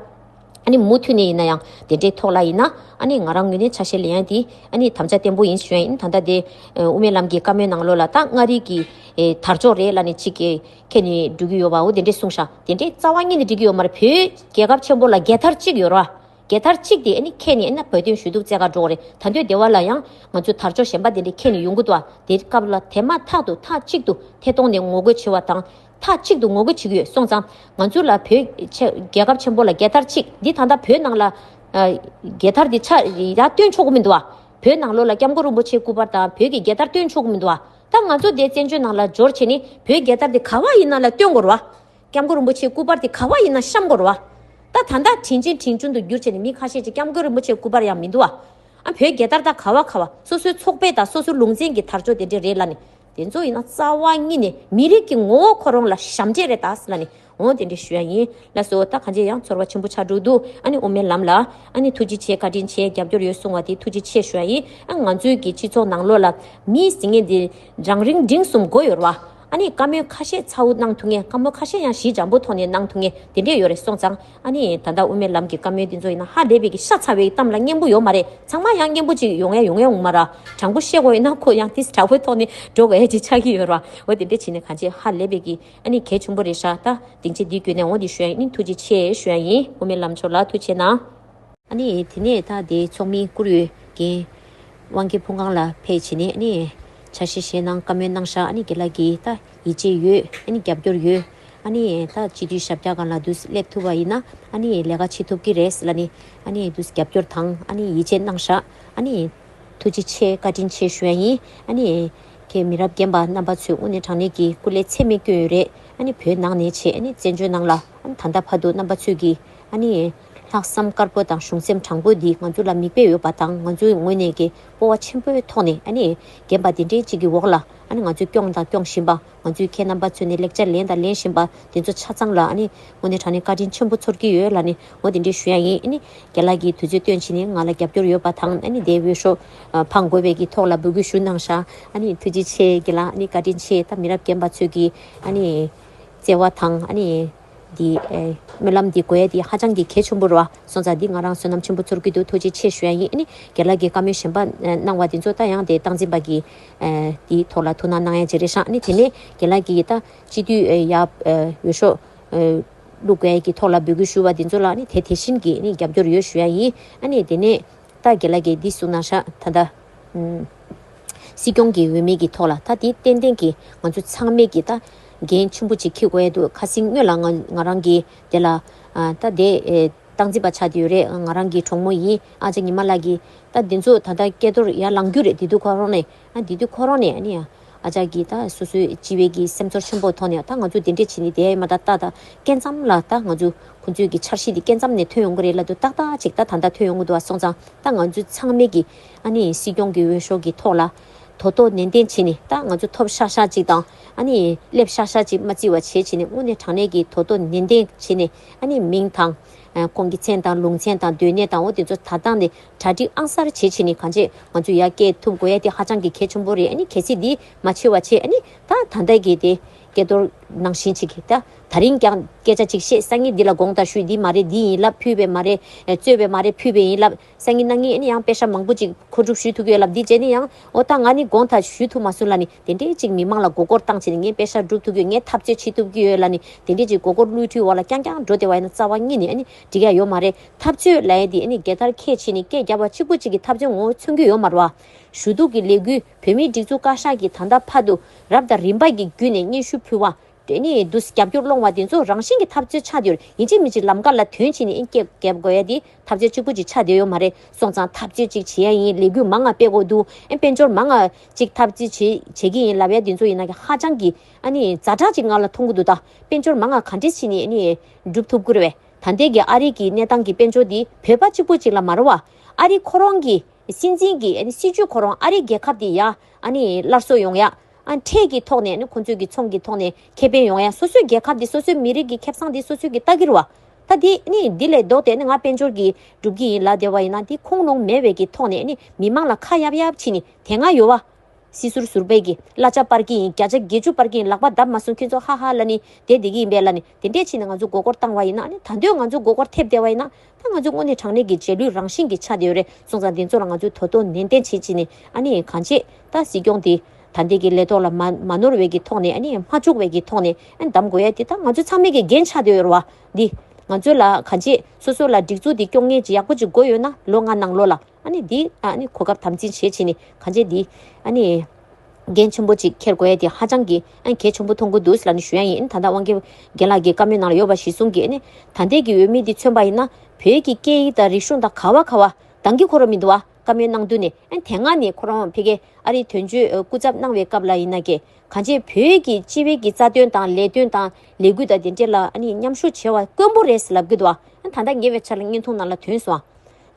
ཨ་ནི་མུ་མཐུད་ནས་ཡིན་ན་ཡང་དེ་འདྲའི་ཐོག་ལ་ཡིན་ན། ཨ་ནི་ང་རང་ངོས་ནས་ཆ་ཤས་ལེན་ཡ་དེ། ཨ་ནི་དམ་བཅའ་བརྟན་པོ་ཡིན་ཞུ་ཡ་ཡིན། ད་ལྟ་དེ་ཨ་དབུ་མའི་ལམ་གྱི་བཀའ་མོལ་ནང་ལོགས་ལ། ད་མངའ་རིས་ཀྱི་ཨེ་དར་ལྕོག་རེད་ལབ་ནས་ཅིག་གིས་ཁྱེར་ནས་འགྲོ་གི་ཡོད་པ། འོ་དེ་འདྲས་གསུངས་ཤག་དེ་འདྲས་རྩ་བ་ཉིད་ནས་འགྲིག་གི་ཡོད་མ་རེད། བོད་རྒྱལ་ཁབ་ཆེན་པོ་ལ་རྒྱལ་དར་གཅིག་ཡོད་རེད་བ། རྒྱལ་དར་གཅིག་དེ་ཨ་ནི་ཁྱེར་ནས་ཨ་ནི་བོད་དོན་ཞུ་གཏུག་བྱེད་གར་འགྲོ་གི་རེད། ད་དུང་སྡེ་བ་ལ་ཡང་ང་ཚོའི་དར་ལྕོག་གཞན་པ་དེ་འདྲས་ཁྱེར་ནས་ཡོང་གི་འདུག་བ། དེ་སྐབས་ལ་དེ་མ་ཐག་ཏུ་མཐའ་གཅིག་ཏུ་ཐད་གཏོང་ནས་ངོ་རྒོལ་བྱེད་པ་དང་། མཐའ་གཅིག་ཏུ་ངོ་རྒོལ་བྱེད་ཀྱི་ཡོད་སོང་ཙང་། ང་ཚོ་ལ་བོད་ཆེ་རྒྱལ་ཁབ་ཆེན་པོ་ལ་རྒྱལ་དར་གཅིག་འདི་ད་ལྟ་བོད་ནང་ལ་ཨ་རྒྱལ་དར་འདི་ཆ་ཡར་སྟོན་ཆོག་གི་མི་འདུག་བ། བོད་ནང་ལོགས་ལ་སྐྱབས་མགོན་རིན་པོ་ཆེའི་སྐུ་པར་དང་བོད་ཀྱི་རྒྱལ་དར་སྟོན་ཆོག་གི་མི་འདུག་བ། ད་ང་ཚོ་དེ་བཙན་བྱོལ་ནང་ལ་འབྱོར་བྱས་ནས་བོད་རྒྱལ་དར་འདི་ག་བ་ཡིན་ན་ལ་སྟོན་དགོས་རེད་བ། སྐྱབས་མགོན་རིན་པོ་ཆེའི་སྐུ་པར་དེ་ག་བ་ཡིན་ན་བཤམས་དགོས་རེད་བ། ད་ད་ལྟ་དྲིན་ཆེན་དྲིན་ཆུང་དུ་གྱུར་བྱས་ནས་མི་ཁ་ཤས་ཀྱིས་སྐྱབས་མགོན་རིན་པོ་ཆེའི་སྐུ་པར་ཡང་མི་འདུག་བ། ཨ་བོད་རྒྱལ་དར་ད་ག་བ་ག་བ། སོ་སོའི་ཚོགས་པའི་དང་སོ་སོའི་ལུང་ཚན་གྱི་དར་ལྕོག་དེ་འདྲས་རེད་ལབ་ནས། དེ་ཚོ་ཡིན་ན་རྩ་བ་ཉིད་ནས་མི་རིགས་ཀྱི་ངོ་བོ་ཁོ་རང་ལ་ཞབས་འདྲེན་རེད་ད་ཟེར་ལབ་ནས། འོ་དེ་འདྲས་ཞུ་ཡ་ཡིན། ལགས་སོ། ད་གང་ཅི་ཡང་ཚོར་བ་ཆེན་པོ་ཆགས་འགྲོ་འདུག་ཨ་ནི་དབུ་མའི་ལམ་ལ་ཨ་ནི་ཐུགས་རྗེ་ཆེ། བཀའ་དྲིན་ཆེ། རྒྱབ་སྐྱོར་ཡོད་གསུང་བ་དེ་ཐུགས་རྗེ་ཆེ་ཞུ་ཡ་ཡིན། ཨ་ང་ཚོའི་གི་སྤྱི་ཚོགས་ནང་ལོགས་ལ་མི་ཟེར་མཁན་དེ་རང་རིང་འབྲིང་གསུམ་དགོས་ཡོད་རེད་བ། ཨ་ནི་བཀའ་མོལ་ཁ་ཤས་ཚ་བོ་གནང་ཐུབ་མཁན། བཀའ་མོལ་ཁ་ཤས་ཡང་ཞི་འཇམ་པོ་ཐོག་ནས་གནང་ཐུབ་མཁན་དེ་འདྲས་ཡོད་རེད་སོང་ཙང་། ཨ་ནི་ད་ལྟ་དབུ་མའི་ལམ་གྱི་བཀའ་མོལ་དེ་ཚོ་ཡིན་ན་ཧ་ལས་པའི་གི་ཤ་ཚ་བའི་གཏམ་ལ་སྙན་པོ་ཡོད་མ་རེད། ཚང་མ་ཡང་སྙན་པོ་ཅིག་ཡོང་ཡ་ཡོང་ཡ་འོང་མ་རེད། དྲང་པོ་བཤད་དགོས་ཡིན་ན་ཁོ་ཡང་ཏིས་དྲག་པོའི་ཐོག་ནས་འགྲོ་དགོས་ཡ་ཅིག་ཆགས་ཀྱི་ཡོད་རེད་བ། འོ་དེ་འདྲས་བྱས་ནས་གང་ཅི་ཧ་ལས་པའི་གི་ཨ་ནི་གལ་ཆེན་པོ་རེད་ཤག་ད་སྡིངས་ཆ་འདི་བརྒྱུད་ནས་འོ་འདི་ཞུ་ཡ་ཡིན། ཐུགས་རྗེ་ཆེ་ཞུ་ཡ་ཡིན། དབུ་མའི་ལམ་མཆོག་ལ་ཐུགས་རྗེ་གནང་། ཨ་ནི་དེ་ནས་ད་དེ་ཚོགས་མི་བཀུར་འོས་རྒན་དབང་རྒྱལ་ཕུང་ཁང་ལ་ཕེབས་བྱས་ནས། ཨ་ནི་ཆ་ཤས་བཞེས་གནང་། བཀའ་མོལ་གནང་ཤག་ཨ་ནི་རྒན་ལགས་ཀྱིས་ད་ཡིད་ཆེས་ཡོད། ཨ་ནི་རྒྱབ་སྐྱོར་ཡོད། ཨ་ནི་ད་སྤྱི་འཐུས་ཞབས་བཀྱག་སྒང་ལ་དུས་སླེབས་ཐུབ་པ་ཡིན་ན། ཨ་ནི་ལས་ཀ་བྱེད་ཐུབ་ཀྱི་རེད་ལབ་ནས། ཨ་ནི་དུས་རྒྱབ་སྐྱོར་དང་ཨ་ནི་ཡིད་ཆེས་གནང་ཤག་ཨ་ནི་ཐུགས་རྗེ་ཆེ། བཀའ་དྲིན་ཆེ་ཞུ་ཡ་ཡིན། ཨ་ནི་ཁྱེད་མི་རབས་རྒན་པ་རྣམ་པ་ཚོས་དངོས་གནས་དྲང་གནས་ཀྱི་སྐུ་ལས་ཚད་མེད་བསྐྱོན་ཡོད་རེད། ཨ་ནི་བོད་ནང་ནས་བྱས། ཨ་ནི་བཙན་བྱོལ་ནང་ལ། ཨ་ནི་ད་ལྟ་བར་དུ་རྣམ་པ་ཚོས་ཀྱིས་ཨ་ནི་ལྷག་བསམ་དཀར་པོ་དང་གཞུང་སེམས་དྲང་པོ་འདི་ང་ཚོ་ལ་མིག་དཔེ་ཡོད་པ་དང་། ང་ཚོའི་ངོས་ནས་ཀྱི་སྤོབས་པ་ཆེན་པོའི་ཐོག་ནས། ཨ་ནི་རྒན་པ་འདི་འདྲའི་གཅིག་གི་འོག་ལ་ཨ་ནི་ང་ཚོས་སྐྱོང་དང་སྐྱོང་བཞིན་པ། ང་ཚོས་ཁྱེད་རྣམ་པ་ཚོས་ནས་ལེགས་ཆ་ལེན་དང་ལེན་བཞིན་པ་དེ་ཚོ་ཆ་ཚང་ལ། ཨ་ནི་དངོས་གནས་དྲང་གནས་བཀའ་དྲིན་ཆེན་པོ་ཚོར་གྱི་ཡོད་ལབ་ནས། འོ་དེ་འདྲའི་ཞུ་ཡ་ཡིན། ཨ་ནི་རྒན་ལགས་ཀྱིས་དུས་ཚོད་བཏོན་བྱས་ནས་ང་ལ་རྒྱབ་སྐྱོར་ཡོད་པ་དང་། ཨ་ནི་དེ་འོས་ཤོག་ཨ་འཕང་དགོས་པའི་གི་ཐོག་ལ་འབོད་སྐུལ་ཞུ་གནང་ཤག་ཨ་ནི་ཐུགས་རྗེ་ཆེ་རྒན་ལགས། ཨ་ནི་བཀའ་དྲིན་ཆེ། ད་མི་རབས་རྒན་པ་ཚོས་ཀྱི་ཨ་ནི་བརྩེ་བ་དང་། ཨ་ནི་འདི་ཨེ་སྨོན་ལམ་འདི་དགོས་ཡ་འདི་ཧ་ཅང་གི་གལ་ཆེན་པོ་རེད་བ། སོང་ཙང་འདི་ང་རང་བསོད་ནམས་ཆེན་པོ་ཚོར་གྱི་འདུག་ཐུགས་རྗེ་ཆེ་ཞུ་ཡ་ཡིན། ཨ་ནི་རྒན་ལགས་ཀྱིས་བཀའ་མོལ་གཞན་པ་ཨེ་གནང་བ་འདི་ཚོ་ད་ཡང་དེ་སྟངས་འཛིན་པ་གི་ཨེ་འདིའི་ཐོག་ལ་ཐུགས་སྣང་གནང་ཡ་ཅིག་རེད་ཤག་ཨ་ནི་དེ་ནས་རྒན་ལགས་ཀྱིས་ད་སྤྱི་འཐུས་ཨེ་ཡ་ཨེ་འོས་ཤོག་ཨེ་བླུག་དགོས་ཡ་གི་ཐོག་ལ་འབོད་སྐུལ་ཞུ་བ་འདི་ཚོ་ལ་ཨ་ནི་དེ་དེ་བཞིན་གྱི་ཨ་ནི་རྒྱབ་སྐྱོར་ཡོད་ཞུ་ཡ་ཡིན། ཨ་ནི་དེ་ནས་ད་རྒན་ལགས་ཀྱིས་འདི་གསུངས་གནང་ཤག་ད་ལྟ་ཨུམ། སྲིད་སྐྱོང་གི་འོས་མི་གི་ཐོག་ལ། ད་དེ་ཏན་ཏན་གྱི་ང་ཚོ་ཚང་མས་ཀྱི་ད་འགན་ཆེན་པོ་ཅིག་འཁྱེར་དགོས་ཡ་འདུག་ཁ་སང་སྔོན་ལ་ང་ང་རང་གི་དེ་ལ་ཨ་ད་དེ་ཨེ་སྟངས་འཛིན་པ་ཆགས་བསྡད་ཡོད་རེད། ང་རང་གི་གྲོགས་མོ་ཡིན། ཨ་ཅག་ཉི་མ་ལགས་ཀྱིས་ད་འདི་ཚོ་ད་ལྟ་སྐལ་རྡོར་ཡར་ལངས་རྒྱུ་རེད། དེ་དུས་ཁོ་རང་ནས། ཨ་འདི་དུས་ཁོ་རང་ནས་ཨ་ནི་ཨ་ཅག་གིས་ད་སོ་སོའི་སྤྱི་པའི་གི་སེམས་ཚོར་ཆེན་པོ་ཐོག་ནས། ད་ང་ཚོ་དེ་འདྲས་བྱེད་ནི་དེ་མ་ད་ལྟ་ད་སྐབས་མཚམས་ལ་ད་ང་ཚོ་ཁོང་ཚོའི་གི་འཆར་གཞི་དེ་སྐབས་མཚམས་ནས་ཐོན་ཡོང་གི་རེད་ལབ་དུས། ཏག་ཏག་ཅིག་ད་ད་ལྟ་ཐོན་ཡོང་གི་འདུག་བ། སོང་ཙང་ད་ང་ཚོ་ཚང་མས་ཀྱི་ཨ་ནི་སྲིད་སྐྱོང་གི་འོས་ཤོག་གི་ཐོག་ལ་དོ་དོ་ནན་ཏན་བྱས་ནས། ད་ང་ཚོ་ཐོབ་ཤག་ཤག་ཅིག་དང་། ཨ་ནི་སླེབས་ཤག་ཤག་ཅིག་མ་བརྩི་བ་བྱས་བྱས་ནས། དངོས་གནས་དྲང་གནས་ཀྱི་དོ་དོ་ནན་ཏན་བྱས་ནས། ཨ་ནི་མིང་དང་ཨ་ཁོང་གི་མཚན་དང་ལུང་ཚན་དང་སྡོད་གནས་དང་། འོ་དེ་ཚོ་ད་ལྟ་ནས་གྲ་སྒྲིག་ཨང་གསར་བྱས་བྱས་ནས། གང་བྱས་ང་ཚོ་ཡར་སྐྱེལ་ཐུབ་དགོས་ཡ་དེ་ཧ་ཅང་གི་གལ་ཆེན་པོ་རེད། ཨ་ནི་གལ་སྲིད་འདི་མ་བྱས་པ་བྱས། ཨ་ནི་ད་ད་ལྟ་གི་དེ་ སྐལ་རྡོར་ནང་བཞིན་ཅིག་གིས་ད་ད་རིང་ཀྱང་སྐད་ཆ་ཅིག་བཤད། སང་ཉིན་འདི་ལ་དགོངས་དག་ཞུས། འདི་མ་རེད། འདི་ཡིན་ལབ། ཕུལ་བས་མ་རེད། རྩོད་པས་མ་རེད། ཕུལ་བས་ཡིན་ལབ། སང་ཉིན་གནངས་ཉིན་ཨ་ནི་ཡང་པེ་ཤ་མང་པོ་ཅིག་མཁོ་སྒྲུབ་ཞུས་ཐུབ་ཀྱི་ཡོད་ལབ། འདི་བྱས་ནས་ཡང་འོ་ད་ང་ནི་དགོངས་དག་ཞུས་ཐུབ་མ་སོང་ལབ་ནི། དེ་འདྲའི་ཅིག་མི་མང་ལ་མགོ་སྐོར་བཏང་བྱས་ནས་ངས་པེ་ཤ་སྒྲུབ་ཐུབ་ཀྱི་ཡོད། ངས་འཐབ་རྩོད་བྱེད་ཐུབ་ཀྱི་ཡོད་ལབ་ནི། དེ་འདྲའི་ཅིག་མགོ་སྐོར་བསླུས་བྲིས་འོག་ལ་རྐྱང་རྐྱང་འགྲོ་བསྡད་པ་ཡིན་ན་རྩ་བ་ཉིད་ནས་ཨ་ནི་འགྲིག་ཡ་ཡོད་མ་རེད། འཐབ་རྩོད་ལབ་ཡ་འདི་ཨ་ནི་རྒྱལ་དར་འཁྱེར་བྱས་ནས་སྐད་རྒྱབ་པ་གཅིག་པུ་གཅིག་གིས་འཐབ་རྩོད་ངོ་བོ་མཚོན་གྱི་ཡོད་མ་རེད་བ། ཞུ་གཏུག་གི་ལས་འགུལ་བོད་མིའི་སྒྲིག་འཛུགས་བཀའ་ཤག་གིས་ད་ལྟ་བར་དུ་རབ་དང་རིམ་པ་གི་བརྒྱུད་ནས་སྙན་ཞུ་ཕུལ་བ། དེ་ནས་འདུག་རྒྱབ་སྐྱོར་སློང་བ་དེ་ཚོ་རང་བཞིན་གྱིས་འཐབ་རྩོད་ཆགས་བསྡད་ཡོད་རེད། ཡིན་གཅིག་མིན་གཅིག་ལམ་ཁ་ལ་ཐོན་བྱས་ནས་ཨེ་སྐད་རྒྱབ་དགོས་ཡ་དེ་འཐབ་རྩོད་གཅིག་པུ་གཅིག་ཆགས་བསྡད་ཡོད་མ་རེད། སོང་ཙང་འཐབ་རྩོད་ཅིག་བྱེད་ཡ་ཡིན། ལས་འགུལ་མང་ང་སྤེལ་དགོས་འདུག་ཨེ་དཔལ་འབྱོར་མང་ང་ཅིག་འཐབ་རྩོད་བྱེད་བྱེད་ཀྱི་ཡིན་ལབ་ཡ་དེ་ཚོ་ཡིན་ན་ཧ་ཅང་གི་ཨ་ནི་ཛ་དྲག་ཅིག་ང་ལ་མཐོང་གི་འདུག་ད་དཔལ་འབྱོར་མང་ང་ག་འདྲས་བྱས་ནས་ཨ་ནི་སྒྲུབ་ཐུབ་ཀྱི་རེད་བས། ད་ལྟའི་གི་ཨ་རི་གི་གནས་སྟངས་ཀྱི་དཔལ་འབྱོར་འདི་བོད་པ་གཅིག་པུ་གཅིག་ལ་མ་རེད་བ། ཨ་རི་ཁོ་རང་གི་སྲིད་འཛིན་གྱི་ཨ་ནི་སྲིད་ཇུས་ཁོ་རང་ཨ་རིའི་རྒྱལ་ཁབ་དེ་ཡ་ཨ་ནི་སླར་གསོ་ཡོང་ཡ། ཨ་ཁྲལ་གྱི་ཐོག་ནས་ཨ་ནི་ཁོང་ཚོས་ཀྱི་ཚོང་གི་ཐོག་ནས་ཁེ་ཕན་ཡོང་ཡ། སོ་སོའི་རྒྱལ་ཁབ་དེ་སོ་སོའི་མི་རིགས་ཀྱི་ཁེ་བཟང་དེ་སོ་སོས་ཀྱི་ལྟ་གི་རེད་བ། ད་དེ་ཨ་ནི་འདི་ལས་ལྡོག་སྟེ་ཨ་ནི་ང་དཔལ་འབྱོར་གྱི་སྒྲུབ་ཀྱི་ཡིན་ལབ་བསྡད་པ་ཡིན་ན་དེ་ཁུངས་ལུང་མེད་པའི་གི་ཐོག་ནས་ཨ་ནི་མི་མང་ལ་ཁ་གཡབ་གཡབ་བྱས་ནས་དེ་སྔ་ཡོད་བ། སྲིད་ཟུར་ཟུར་པའི་གི་གླ་ཆ་སྤར་གྱི་ཡིན། བརྒྱ་ཆ་བརྒྱད་ཅུ་སྤར་གྱི་ཡིན། ལག་པ་བརྡབ་མ་སོང་། ཁྱོད་ཚོ་ཧ་ཧ་ལབ་ནི་དེ་བསྡད་ཀྱི་ཡིན་པས་ལབ་ནི་དེ་འདྲས་བྱས་ནས་ང་ཚོ་མགོ་སྐོར་བཏང་བ་ཡིན་ན་ཨ་ནི་ད་དུང་ང་ཚོ་མགོ་སྐོར་ཐེབས་བསྡད་པ་ཡིན་ན་ད་ང་ཚོ་དངོས་གནས་དྲང་གནས་ཀྱི་རྗེས་ལུས་རང་བཞིན་གྱི་ཆགས་བསྡད་ཡོད་རེད། སོང་ཙང་དེ་ཚོ་ལ་ང་ཚོས་དོ་དོ་ནན་ཏན་བྱེད་ཅིག་ནས་ཨ་ནི་གང་བྱེད་ད་སྲིད་སྐྱོང་དེ་ད་ལྟའི་གི་ལས་ཐོག་ལ་མ་མ་ནོར་བའི་གི་ཐོག་ནས་ཨ་ནི་མ་བཅུག་པའི་གི་ཐོག་ནས་ཨ་ནི་གདམ་དགོས་ཡ་དེ་ད་ང་ཚོ་ཚང་མའི་གི་འགན་ཆགས་བསྡད་ཡོད་རེད་བ། འདི་ང་ཚོ་ལ་གང་བྱེད་སོ་སོ་ལ་སྒྲིག་འཛུགས་དེ་སྐྱོང་མཁན་ཅིག་ཡག་པོ་ཅིག་དགོས་ཡོད་ན་ལོ་ལྔ་ནང་ལོགས་ལ། ཨ་ནི་འདི་ཨ་ནི་གོ་སྐབས་དམ་འཛིན་བྱེད་བྱེད་ནི་གང་བྱེད་འདི་ཨ་ནི་འགན་ཆེན་པོ་ཅིག་འཁྱེར་དགོས་ཡ་དེ་ཧ་ཅང་གི་ཨ་ནི་གལ་ཆེན་པོ་མཐོང་གི་འདུག་ཟེར་ལ་ནི་ཞུ་ཡ་ཡིན། ཨ་ནི་ད་ལྟ་དབང་རྒྱལ་རྒན་ལགས་ཀྱི་བཀའ་མོལ་ནང་ལ་ཡོད་པ་གཞིར་བཟུང་གི་ཨ་ནི་ད་ལྟའི་གི་འོས་མི་འདི་མཚོན་པ་ཡིན་ན་བོད་ཀྱི་སྐད་ཡིག་དང་རིག་གཞུང་དང་ག་བ་ག་བ་འདང་གི་ཁོ་རང་མི་འདུག་བ། བཀའ་མོལ་གནང་དུས་ནས་ཨ་ནི་དེ་སྔ་ནས་ཁོ་རང་ཕ་གི་ཨ་རིའི་དོན་གཅོད་སྐུ་ཚབ་གནང་བའི་སྐབས་ལ་ཡིན་ན་གི་གང་བྱེད་བོད་ཀྱི་སྤྱི་པའི་གི་རྩ་དོན་དང་ལས་དོན་དང་ལས་འགུལ་དང་དེ་འདྲས་ལ་ཨ་ནི་མཉམ་ཞུགས་བྱེད་པ་དཀོན་པོ་རེད་ཟེར་ལབ་གི་འདུག་བ། ཨ་ནི་ད་ལྟ་ཉེ་བའི་ཆར་ལ་བརྙན་ཐུང་ནང་ལ་ཐོན་སོང་།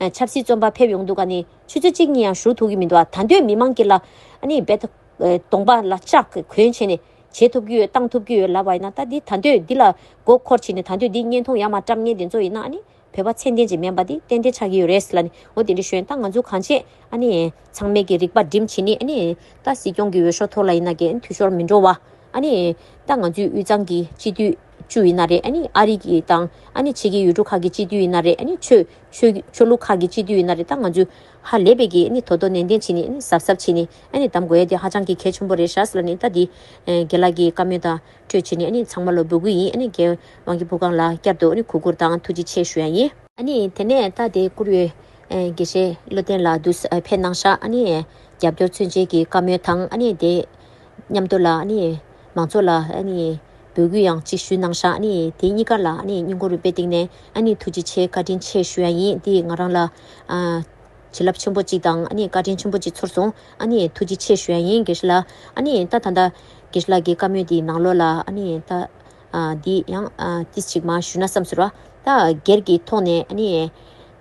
ཨ། ཆབ་སྲིད་བཙོན་པ་ཕེབས་ཡོང་དུས་ཀ་ནས་ཆུ་ཚོད་གཅིག་གཉིས་ཡང་བཞུགས་ཐུབ་ཀྱི་མི་འདུག་ཨ། ད་འདོད་མི་མང་གི་ལ་ཨ་ནི་རྦད་དེ་གདོང་པ་ལ་ལྕགས་གོན་བྱས་ནས་བྱེད་ཐུབ་ཀྱི་ཡོད་བཏང་ཐུབ་ཀྱི་ཡོད་ལབ་པ་ཡིན་ན། ད་འདི་ད་འདོད་འདི་ལ་མགོ་འཁོར་བྱས་ནས་ད་འདོད་འདི་བརྙན་ཐུང་ཡར་མར་བཀྲམ་མཁན་དེ་ཚོ་ཡིན་ན་ཨ་ནི་བོད་པ་ཚད་ལྡན་ཅིག་མིན་པ་འདི་ཏན་ཏན་ཆགས་ཀྱི་ཡོད་རེད་ལབ་ནས། འོ་དེ་འདྲ་ཞུས། ད་ང་ཚོ་གང་བྱེད་ཨ་ནི་ཚང་མས་ཀྱི་རིག་པ་སྒྲིམ་བྱས་ནས་ཨ་ནི་ད་སྲིད་སྐྱོང་གི་འོས་ཤོག་ཐོག་ལ་ཡིན་ན་ཀྱི་འཐུས་ཤོར་མི་འགྲོ་བ། ཨ་ནི་ད་ང་ཚོའི་དབུས་གཙང་གི་སྤྱི་འཐུས་བཅུ་ཡིན་ན་རེད། ཨ་ནི་ཨ་རི་གི་དང་ཨ་ནི་ཕྱི་གི་ཡུལ་གྲུ་ཁག་གི་སྤྱི་འཐུས་ཡིན་ན་རེད། ཨ་ནི་ཆོས་ཆོས་ཆོས་ལུགས་ཁག་གི་སྤྱི་འཐུས་ཡིན་ན་རེད། ད་ང་ཚོས་ཧ་ལས་པའི་གི་ཨ་ནི་དོ་དོ་ནན་ཏན་བྱས་ནས་ཨ་ནི་གཟབ་གཟབ་བྱས་ནས་ཨ་ནི་གདམ་དགོས་ཡ་དེ་ཧ་ཅང་གི་གལ་ཆེན་པོ་རེད་ཤག་ཟེར་ལབ་ནས། ད་འདི་ཨེ་རྒན་ལགས་ཀྱི་བཀའ་མོལ་དང་འཕྲོད་བྱས་ནས་ཨ་ནི་ཚང་མ་ལ་འབོད་སྐུལ་ཡིན། ཨ་ནི་རྒན་དབང་རྒྱལ་ཕུར་སྒང་ལ་བསྐྱར་དུ་ཨ་ནི་གུས་བཀུར་དང་ཐུགས་རྗེ་ཆེ་ཞུ་ཡ་ཡིན། ཨ་ནི་དེ་ནས་ད་དེ་བཀུར་འོས་ཨེ་དགེ་བཤེས་བློ་བརྟན་ལགས་འདུག་ཨེ་ཕེབས་གནང་ཤག་ཨ་ནི་རྒྱབ་སྐྱོར་མཚོན་བྱེད་ཀྱི་བཀའ་མོལ་དང་ཨ་ནི་དེ་མཉམ་དུ་ལ་ཨ་ནི་མང་ཚོགས་ལ་ཨ་ནི་འབོད་སྐུལ་ཡང་གཅིག་ཞུས་གནང་ཤག་ཨ་ནི་དེ་གཉིས་ཀ་ལ་ཨ་ནི་སྙིང་ཁོང་རུས་པའི་གཏིང་ནས་ཨ་ནི་ཐུགས་རྗེ་ཆེ་བཀའ་དྲིན་ཆེ་ཞུ་ཡ་ཡིན། དེ་ང་རང་ལ་ཨ་བྱིན་རླབས་ཆེན་པོ་གཅིག་དང་ཨ་ནི་བཀའ་དྲིན་ཆེན་པོ་གཅིག་ཚོར་སོང་། ཨ་ནི་ཐུགས་རྗེ་ཆེ་ཞུ་ཡ་ཡིན་དགེ་བཤེས་ལགས། ཨ་ནི་ད་ད་ལྟ་དགེ་བཤེས་ལགས་ཀྱི་བཀའ་མོལ་དེའི་ནང་ལོགས་ལ་ཨ་ནི་ད་ཨ་འདི་ཡང་ཨ་ཏིས་གཅིག་མ་ཞུ་ན་བསམ་ཟེར་བ། ད་སྒེར་གྱི་ཐོག་ནས་ཨ་ནི་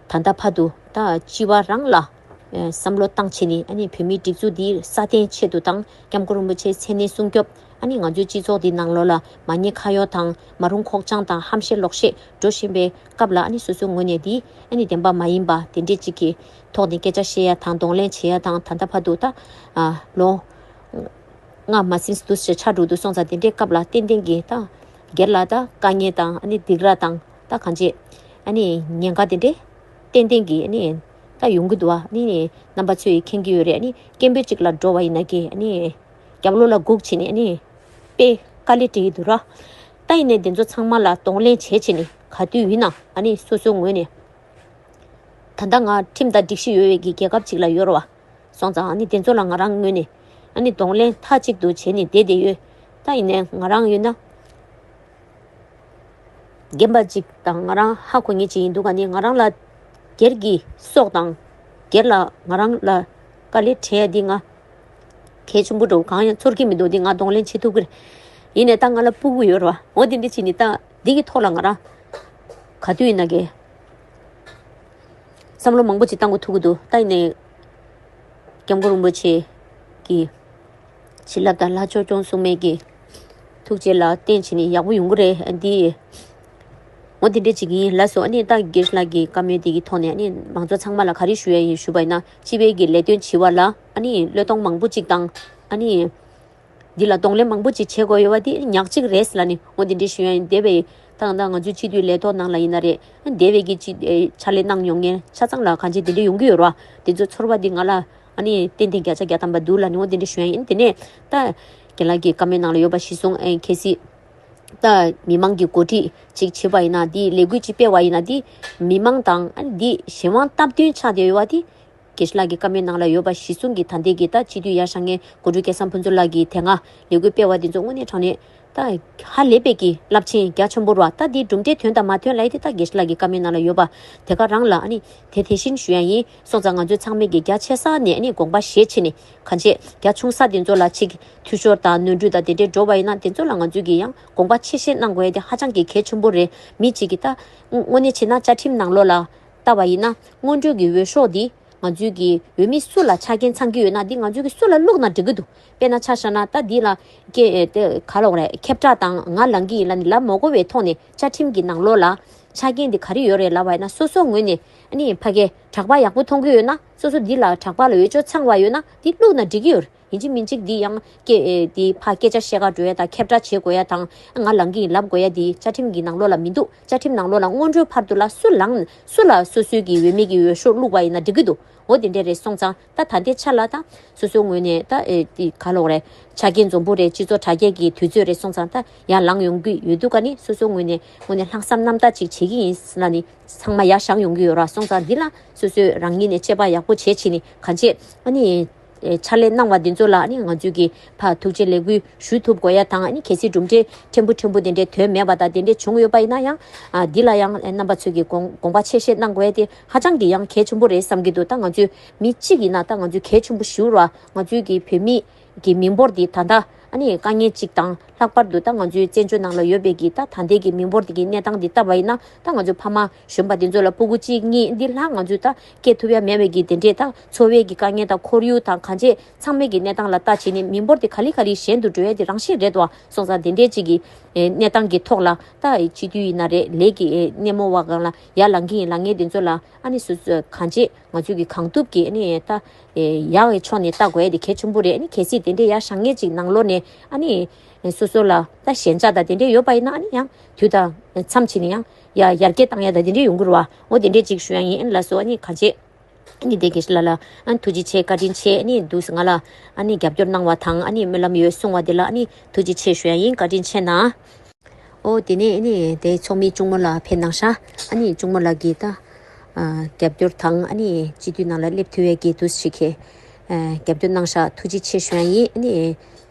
ད་ལྟ་བར་དུ་ད་སྤྱི་བ་རང་ལ་ཨ་བསམ་བློ་བཏང་བྱས་ནས་ཨ་ནི་བོད་མིའི་སྒྲིག་འཛུགས་འདི་སྲ་བརྟན་ཆེད་དུ་དང་སྐྱབས་མགོན་རིན་པོ་ཆེའི་མཚན་གནས་སྲུང་སྐྱོབ། ཨ་ནི་ང་ཚོའི་སྤྱི་ཚོགས་འདི་ནང་ལོགས་ལ་མ་ཉེས་ཁ་གཡོག་དང་མ་རུངས་ཁོག་བཅངས་དང་ཧམ་བཤད་ལོག་བཤད་འགྲོ་བཞིན་པའི་སྐབས་ལ་ཨ་ནི་སོ་སོའི་ངོས་ནས་འདི་ཨ་ནི་བདེན་པ་མ་ཡིན་པ་དེ་འདྲས་ཅིག་གི་ཐོག་ནས་སྐད་ཆ་བཤད་ཡ་དང་གདོང་ལེན་བྱེད་ཡ་དང་། ད་ལྟ་བར་དུ་ད་ཨ་ལོ་ལྔ་མ་ཟིན་འདུག་ཟེར་ཆགས་འགྲོ་འདུག་སོང་ཙང་དེ་འདྲའི་སྐབས་ལ་ཏན་ཏན་གྱི་ད་སྒེར་ལ་ད་དཀའ་ངལ་དང་ཨ་ནི་སྡིགས་ར་དང་ད་གང་བྱེད་ཨ་ནི་ཉེན་ཁ་དེ་འདྲས་ཏན་ཏན་གྱི་ཨ་ནི་ད་ཡོང་གི་འདུག་ཨ་ནི་རྣམ་པ་ཚོས་མཁྱེན་གྱི་ཡོད་རེད། ཨ་ནི་སྐད་འབོད་ཅིག་ལ་འགྲོ་བ་ཡིན་ན་གི་ཨ་ནི་རྒྱབ་ལོགས་ལ་སྒུག་བྱས་ནས་ཨ་ནི་དཔེ་དཀའ་ལས་འཕྲད་ཀྱི་འདུག་ར། ད་ཡིན་ནའི་དེ་ཚོ་ཚང་མ་ལ་གདོང་ལེན་བྱས་བྱས་ནས་ག་དུས་ཡིན་ན་ཨ་ནི་སོ་སོའི་ངོས་ནས་ད་ལྟ་ང་ཁྲིམས་དང་སྒྲིག་གཞི་ཡོད་པའི་གི་རྒྱལ་ཁབ་ཅིག་ལ་ཡོད་རེད་བ། སོང་ཙང་ཨ་ནི་དེ་ཚོ་ལ་ང་རང་ངོས་ནས་ཨ་ནི་གདོང་ལེན་མཐའ་གཅིག་ཏུ་བྱས་ནས་བསྡད་བསྡད་ཡོད། ད་ཡིན་ནའི་ང་རང་ཡོད་ན། རྒན་པ་ཅིག་དང་ང་རང་ཧ་གོ་མཁན་ཅིག་ཡིན་འདུག་ག་ནི་ང་རང་ལ་སྒེར་གྱི་སྲོག་དང་སྒེར་ལ་ང་རང་ལ་དཀའ་ལས་འཕྲད་ཡ་འདི་ང་གལ་ཆེན་པོ་འདྲ་བོ་གང་ཡང་ཚོར་གྱི་མི་འདུག་འདི་ང་གདོང་ལེན་བྱེད་ཐུབ་ཀྱི་རེད། ཡིན་ནའི་ད་ང་ལ་སྤུ་གུ་ཡོད་རེད་བ། འོ་དེ་འདྲ་བྱས་ནས་ད་འདི་གི་ཐོག་ལ་ང་རང་ག་དུས་ཡིན་ན་གི་བསམ་བློ་མང་པོ་ཅིག་བཏང་དགོས་ཐུག་གི་འདུག་ད་ཡིན་ནའི་སྐྱབས་མགོན་རིན་པོ་ཆེ་གི་བྱིན་རླབས་དང་ལྷ་ཆོས་སྐྱོང་སྲུང་མའི་གི་ཐུགས་རྗེ་ལ་བརྟེན་བྱས་ནས་ཡག་པོ་ཡོང་གི་རེད། འདི་འོ་དེ་འདྲ་ཅིག་ཡིན། ལགས་སོ། ཨ་ནི་ད་དགེ་བཤེས་ལགས་ཀྱི་བཀའ་མོལ་དེ་གི་ཐོག་ནས་ཨ་ནི་མང་ཚོགས་ཚང་མ་ལ་ག་རེ་ཞུ་ཡ་ཡིན་ཞུ་བ་ཡིན་ན། སྤྱི་པའི་གི་ལས་དོན་བྱེད་པ་ལ་ཨ་ནི་བློས་གཏོང་མང་པོ་ཅིག་དང་ཨ་ནི་ འདི་ལ་གདོང་ལེན་མང་པོ་ཅིག་བྱེད་དགོས་ཡོད་པ་འདི་ཉག་གཅིག་རེད་ལབ་ནས་འོ་དེ་འདྲའི་ཞུ་ཡ་ཡིན། འདས་པའི་ད་ད་ང་ཚོའི་སྤྱི་འཐུས་ལས་ཐོག་ནང་ལ་ཡིན་ན་རེད། འདས་པའི་གི་སྤྱི་ཨེ་ཕྱག་ལས་གནང་མྱོང་མཁན་ཆ་ཚང་ལ་གང་ཅི་དེ་འདྲ་ཡོང་གི་ཡོད་རེད་བ། དེ་ཚོ་ཚོར་བ་འདི་ང་ལ་ཨ་ནི་ཏན་ཏན་བརྒྱ་ཆ་བརྒྱ་ཐམ་པ་འདུག་ལབ་ནས་འོ་དེ་འདྲ་ཞུ་ཡ་ཡིན། དེ་ནས་ད་རྒན་ལགས་ཀྱི་བཀའ་མོལ་ནང་ལ་ཡོད་པ་གཞི་བཟུང་ཨེ་གལ་སྲིད་ད་མི་མང་གི་འགོ་ཁྲིད་ཅིག་བྱེད་པ་ཡིན་ན། འདི་ལས་འགུལ་ཅིག་སྤེལ་བ་ཡིན་ན། འདི་མི་མང་དང་ཨ་ནི་འདི་གཞན་དབང་སྟབས་བསྟུན་ཆགས་བསྡད་ཡོད་པ་འདི། དགེ་བཤེས་ལགས་ཀྱི་བཀའ་མོལ་ནང་ལ་ཡོད་པ་གཞི་བཟུང་གིས་ད་ལྟའི་གི་ད་སྤྱི་འཐུས་ཡར་བཞེངས་མཁན་གོ་སྒྲིག་སྐལ་བཟང་ཕུན་ཚོགས་ལགས་ཀྱིས་དེ་སྔ་ལས་འགུལ་སྤེལ་བ་དེ་ཚོ་དངོས་གནས་དྲང་གནས་ད་ཧ་ལས་པའི་གི་རླབས་ཆེན་རྒྱ་ཆེན་པོ་རེད་བ། ད་འདི་གྲུབ་འབྲས་ཐོན་དང་མ་ཐོན་ལབ་ཡ་དེ་ད་དགེ་བཤེས་ལགས་ཀྱི་བཀའ་མོལ་ནང་ལ་ཡོད་པ་དེ་ག་རང་ལ་ཨ་ནི་དེ་དེ་བཞིན་ཞུ་ཡ་ཡིན། སོང་ཙང་ང་ཚོ་ཚང་མས་ཀྱི་རྒྱ་ཆེ་ས་ནས་ཨ་ནི་དགོངས་པ་བཞེས་བྱས་ནས་གང་ཅི་རྒྱ་ཆུང་ས་དེ་ཚོ་ལ་ཅིག་འཐུས་ཤོར་དང་ནོར་འཁྲུལ་དང་དེ་འདྲའི་འགྲོ་བ་ཡིན་ན་དེ་ཚོ་ལ་ང་ཚོས་ཀྱི་ཡང་དགོངས་པ་ཆེ་བཞེས་གནང་དགོས་ཡ་དེ་ཧ་ཅང་གི་གལ་ཆེན་པོ་རེད། མི་གཅིག་གིས་ད་དངོས་གནས་བྱས་ན་བཅའ་ཁྲིམས་ནང་ལོགས་ལ་བལྟ་བ་ཡིན་ན་སྔོན་འགྲོའི་གི་འོས་ཤོག་འདི་ང་ཚོའི་གི་འོས་མི་སུ་ལ་ཆ་རྐྱེན་ཚང་གི་ཡོད་ན་འདི་ང་ཚོའི་གི་སུ་ལ་བླུགས་ན་འགྲིག་གི་འདུག་དཔེར་ན་ཆ་བཞག་ན་ད་འདི་ལ་ཀེ་དེ་ག་ལབ་དགོས་རེད། ཁྱབ་བསྒྲགས་དང་ང་ལངས་ཀྱི་ཡིན་ལབ་ནས་ལབ་མ་དགོས་པའི་ཐོག་ནས་བཅའ་ཁྲིམས་ཀྱི་ནང་ལོགས་ལ་ཆ་རྐྱེན་འདི་ག་རེ་ཡོད་རེད་ལབ་པ་ཡིན་ན། སོ་སོ་ངོས་ནས་ཨ་ནི་ཕ་གི་གྲགས་པ་ཡག་པོ་མཐོང་གི་ཡོད་ན། སོ་སོ་འདི་ལ་གྲགས་པ་ལ་འོས་ཆོས་ཚང་བ་ཡོད་ན་འདི་བླུགས་ན་འགྲིག་གི་ཡོད་རེད། ཡིན་གཅིག་མིན་གཅིག་འདི་ཡང་སྐད་ཨེ་འདི་ཕར་སྐད་ཆ་བཤད་ག་འགྲོ་ཡ་དང་ཁྱབ་བསྒྲགས་བྱེད་དགོས་ཡ་དང་ང་ལངས་ཀྱི་ཡིན་ལབ་དགོས་ཡ་འདི་བཅའ་ཁྲིམས་ཀྱི་ནང་ལོགས་ལ་མི་འདུག་བཅའ་ཁྲིམས་ནང་ལོགས་ལ་སྔོན་འགྲོའི་བར་དུ་ལ་སུ་ལངས་སུ་ལ་སོ་སོའི་གི་འོས་མི་གི་འོས་ཤོག་བླུགས་པ་ཡིན་ན་འགྲིག་གི་འདུག་འོ་དེ་འདྲས་རེད། སོང་ཙང་ད་ད་ལྟའི་ཆ་ལ་ད་སོ་སོའི་ངོས་ནས་ད་ཨེ་འདི་ག་ལབ་དགོས་རེད། ཆ་རྐྱེན་འཛོམས་པོ་རེད། སྤྱི་ཚོགས་དྲ་རྒྱའི་གི་དུས་ཚོད་རེད། སོང་ཙང་ད་ཡར་ལངས་ཡོང་གི་ཡོད་དུས་ཀ་ནི་སོ་སོའི་ངོས་ནས་ངོས་ནས་ལྷག་བསམ་རྣམ་དག་ཅིག་བྱེད་ཀྱི་ཡིན་ལབ་ནི་ཚང་མ་ཡར་བཞེངས་ཡོང་གི་ཡོད་ར། སོང་ཙང་འདི་ལ་སོ་སོས་རང་ཉིད་ནས་དཔྱད་པ་ཡག་པོ་བྱས་བྱས་ནི་གང་བྱེད་ཨ་ནི། ཨེ་ཕྱག་ལས་གནང་བ་འདི་ཚོ་ལ་ཨ་ནི་ང་ཚོས་ཀྱི་ཕར་ཐུགས་རྗེ་ལེགས་འབུལ་ཞུ་ཐུབ་དགོས་ཡ་དང་། ཨ་ནི་གལ་སྲིད་གྲུབ་འབྲས་ཕྲན་བུ་ཕྲན་བུ་དེ་འདྲའི་ཐོན་མེད་པ་དང་དེ་འདྲའི་བྱུང་ཡོད་པ་ཡིན་ན་ཡང་ཨ་འདི་ལ་ཡང་རྣམ་པ་ཚོས་ཀྱི་དགོངས་དགོངས་པ་ཆེ་བཞེས་གནང་དགོས་ཡ་དེ་ཧ་ཅང་གི་ཡང་གལ་ཆེན་པོ་རེད་བསམ་གྱི་འདུག་ད་ང་ཚོས་མི་གཅིག་ཡིན་ན་ད་ང་ཚོས་གལ་ཆེན་པོ་ཞུ་ར། ང་ཚོའི་གི་བོད་མི་གི་མི་འབོར་འདི་ད་ལྟ་ཨ་ནི་དཀའ་ངལ་གཅིག་དང་། ལྷག་པར་དུ་ད་ང་ཚོའི་བཙན་བྱོལ་ནང་ལ་ཡོད་པའི་གི་ད་ད་ལྟའི་གི་མི་འབོར་དེ་གི་གནས་སྟངས་འདི་བལྟ་བ་ཡིན་ན་ད་ང་ཚོའི་ཕ་མ་གཞོན་པ་དེ་ཚོ་ལ་སྤུ་གུ་གཅིག་གཉིས་འདི་ལྷག་ང་ཚོས་ད་སྐྱེ་ཐུབ་ཡ་མེད་པའི་གི་དེ་འདྲའི་ད་འཚོ་བའི་གི་དཀའ་ངལ་དང་ཁོར་ཡུག་དང་གང་བྱེད་ཚང་མའི་གི་གནས་སྟངས་ལ་ལྟ་བྱས་ནས་མི་འབོར་དེ་ག་ལེ་ག་ལེ་ཞན་དུ་འགྲོ་ཡ་དེ་རང་བཞིན་རེད་དོ། སོང་ཙང་དེ་འདྲའི་གཅིག་གི་གནས་སྟངས་ཀྱི་ཐོག་ལ་ད་སྤྱི་འཐུས་ཡིན་ན་རེད། ལས་ཀྱི་སྣེ་མོ་བ་སྒང་ལ་ཡར་ལངས་ཀྱི་ཡིན་ལངས་མཁན་དེ་ཚོ་ལ་ཨ་ནི་སོ་སོ་གང་བྱེད། ང་ཚོས་ཀྱི་གང་ཐུབ་ཀྱིས་ཨ་ནི་ད་ཡག་གི་ཕྱོགས་ནས་ལྟ་དགོས་ཡ་དེ་གལ་ཆེན་པོ་རེད། ཨ་ནི་གལ་སྲིད་དེ་འདྲའི་ཡར་བཞེངས་མཁན་ཅིག་ནང་ལོགས་ནས་ཨ་ནི་སོ་སོ་ལ་ད་ཞེན་ཆགས་དང་དེ་འདྲའི་ཡོད་པ་ཡིན་ན་ཨ་ནི་ཡང་དུས་དང་མཚམས་ཕྱིན་ནས་ཡང་ཡ་ཡར་རྒྱས་བཏང་ཡ་དང་དེ་འདྲའི་ཡོང་གི་རེད་བ། འོ་དེ་འདྲའི་ཅིག་ཞུ་ཡ་ཡིན། ཨ་ནི་ལགས་སོ། ཨ་ནི་གང་བྱེད་ཨ་ནི་དེ་དགེ་བཤེས་ལགས་ལ་ཨ་ནི་ཐུགས་རྗེ་ཆེ་བཀའ་དྲིན་ཆེ། ཨ་ནི་འདུག་སེ་ང་ལ་ཨ་ནི་རྒྱབ་སྐྱོར་གནང་བ་དང་ཨ་ནི་སྨོན་ལམ་ཡོད་གསུང་བ་དེ་ལ་ཨ་ནི་ཐུགས་རྗེ་ཆེ་ཞུ་ཡ་ཡིན། བཀའ་དྲིན་ཆེ་གནང་། ཨོ་དེ་ནས་ཨ་ནི་དེ་ཚོགས་མི་གཅུང་མོ་ལགས་ཕེབས་གནང་ཤག་ཨ་ནི་གཅུང་མོ་ལགས་ཀྱིས་ད་ཨ་རྒྱབ་སྐྱོར་དང་ཨ་ནི་སྤྱི་འཐུས་ནང་ལ་སླེབས་ཐུབ་ཡས་ཀྱི་འདུག་ཞིག་གི་ཨ་རྒྱབ་སྐྱོར་གནང་ཤག་ཐུགས་རྗེ་ཆེ་ཞུ་ཡ་ཡིན། ཨ་ནི་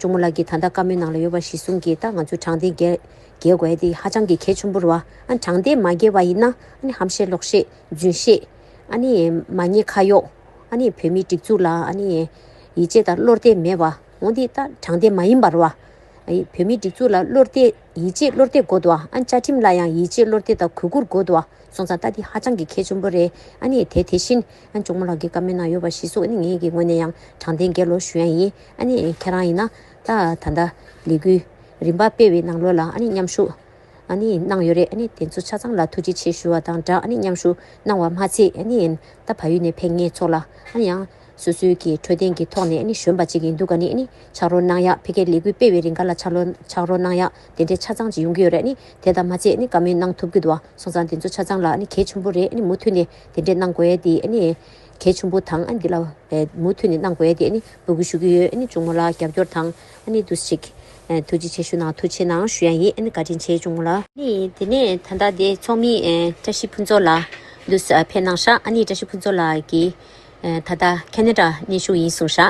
གཅུང་མོ་ལགས་ཀྱིས་ད་ལྟ་བཀའ་མོལ་ནང་ལ་ཡོད་པ་གཞི་བཟུང་གིས་ད་ང་ཚོས་དྲང་བདེན་རྒྱལ་རྒྱལ་དགོས་ཡ་དེ་ཧ་ཅང་གི་གལ་ཆེན་པོ་རེད་བ། ཨ་དྲང་བདེན་མ་རྒྱལ་བ་ཡིན་ན་ཨ་ནི་ཧམ་བཤད་ལོག་བཤད་རྫུན་བཤད་ཨ་ནི་མ་ཉེས་ཁ་གཡོག་ཨ་ནི་བོད་མིའི་སྒྲིག་འཛུགས་ལ་ཨ་ནི་ཡིད་ཆེས་དང་བློ་གཏད་མེད་པ། འོ་འདི་ད་དྲང་བདེན་མ་ཡིན་པ་རེད་བ། ཨ་ཡི་བོད་མིའི་སྒྲིག་འཛུགས་ལ་བློ་གཏད་ཡིད་ཆེས་བློ་གཏད་དགོས་འདུག་ཨ་བཅའ་ཁྲིམས་ལ་ཡང་ཡིད་ཆེས་བློ་གཏད་དང་གུས་བཀུར་དགོས་འདུག་ཨ། སོང་ཙང་ད་འདི་ཧ་ཅང་གི་གལ་ཆེན་པོ་རེད། ཨ་ནི་དེ་དེ་བཞིན་ཨ་གཅུང་མོ་ལགས་ཀྱིས་བཀའ་མོལ་གནང་ཡོད་པ་གཞི་བཟུང་ཨ་ནི་ངེད་ཀྱི་ངོས་ནས་ཡང་དྲང་བདེན་རྒྱལ་ལོ་ཞུ་ཡ་ཡིན། ཨ་ནི་ཁྱེད་རང་ཡིན་ན་ད་ད་ལྟ་ལས་འགུལ་རིམ་པ་སྤེལ་བའི་ནང་ལོགས་ལ་ཨ་ནི་མཉམ་ཞུགས་ཨ་ནི་གནང་ཡོད་རེད། ཨ་ནི་དེ་ཚོ་ཆ་ཚང་ལ་ཐུགས་རྗེ་ཆེ་ཞུ་བ་དང་སྦྲགས་ཨ་ནི་མཉམ་ཞུགས་གནང་བ་མ་ཚད་ཨ་ནི་ད་བལ་ཡུལ་ནས་ཕེབས་མཁན་ཚོ་ལ་ཨ་ནི་ཡང་སོ་སོའི་གི་འཕྲོད་བསྟེན་གྱི་ཐོག་ནས་ཨ་ནི་གཞོན་པ་ཅིག་ཡིན་དུས་ཀ་ནས་ཨ་ནི་ཕྱག་རོགས་གནང་ཡག་ཕ་གིའི་ལས་འགུལ་སྤེལ་བའི་རིང་ག་ལ་ཕྱག་རོགས་ཕྱག་རོགས་གནང་ཡག་དེ་འདྲའི་ཆ་ཚང་ཅིག་ཡོང་གི་ཡོད་རེད། ཨ་ནི་དེ་དང་མ་ཚད་ཨ་ནི་བཀའ་མོལ་གནང་ཐུབ་ཀྱི་འདུག་བ། སོང་ཙང་དེ་ཚོ་ཆ་ཚང་ལ་ཨ་ནི་གལ་ཆེན་པོ་རེད། ཨ་ནི་མུ་མཐུད་ནས་དེ་འདྲའི་གནང་དགོས་ཡ་དེ་ཨ་ནི་གལ་ཆེན་པོ་དང་ཨ་ནི་འདི་ལ་མུ་མཐུད་ནས་གནང་དགོས་ཡ་དེ་ཨ་ནི་འབོད་སྐུལ་ཞུ་གི་ཡོད། ཨ་ནི་གཅུང་མོ་ལ་རྒྱབ་སྐྱོར་དང་ཨ་ནི་འདུག་སེ་ཅིག་ཐུགས་རྗེ་ཆེ་ཞུ་གནང་། ཐུགས་ཆེ་གནང་ཞུ་ཡ་ཡིན། ཨ་ནི་བཀའ་དྲིན་ཆེ་གཅུང་མོ་ལ། ཨ་ནི་དེ་ནས་ད་ལྟ་དེ་ཚོགས་མི་བཀྲ་ཤིས་ཕུན་ཚོགས་ལགས་འདུག་སེ་ཕེབས་གནང་ཤག་ཨ་ནི་བཀྲ་ཤིས་ཕུན་ཚོགས་ལགས་ཀྱིས་ད་ལྟ་ཁེ་ན་ཌ་གནས་བཞུགས་ཡིན་གསུངས་ཤག་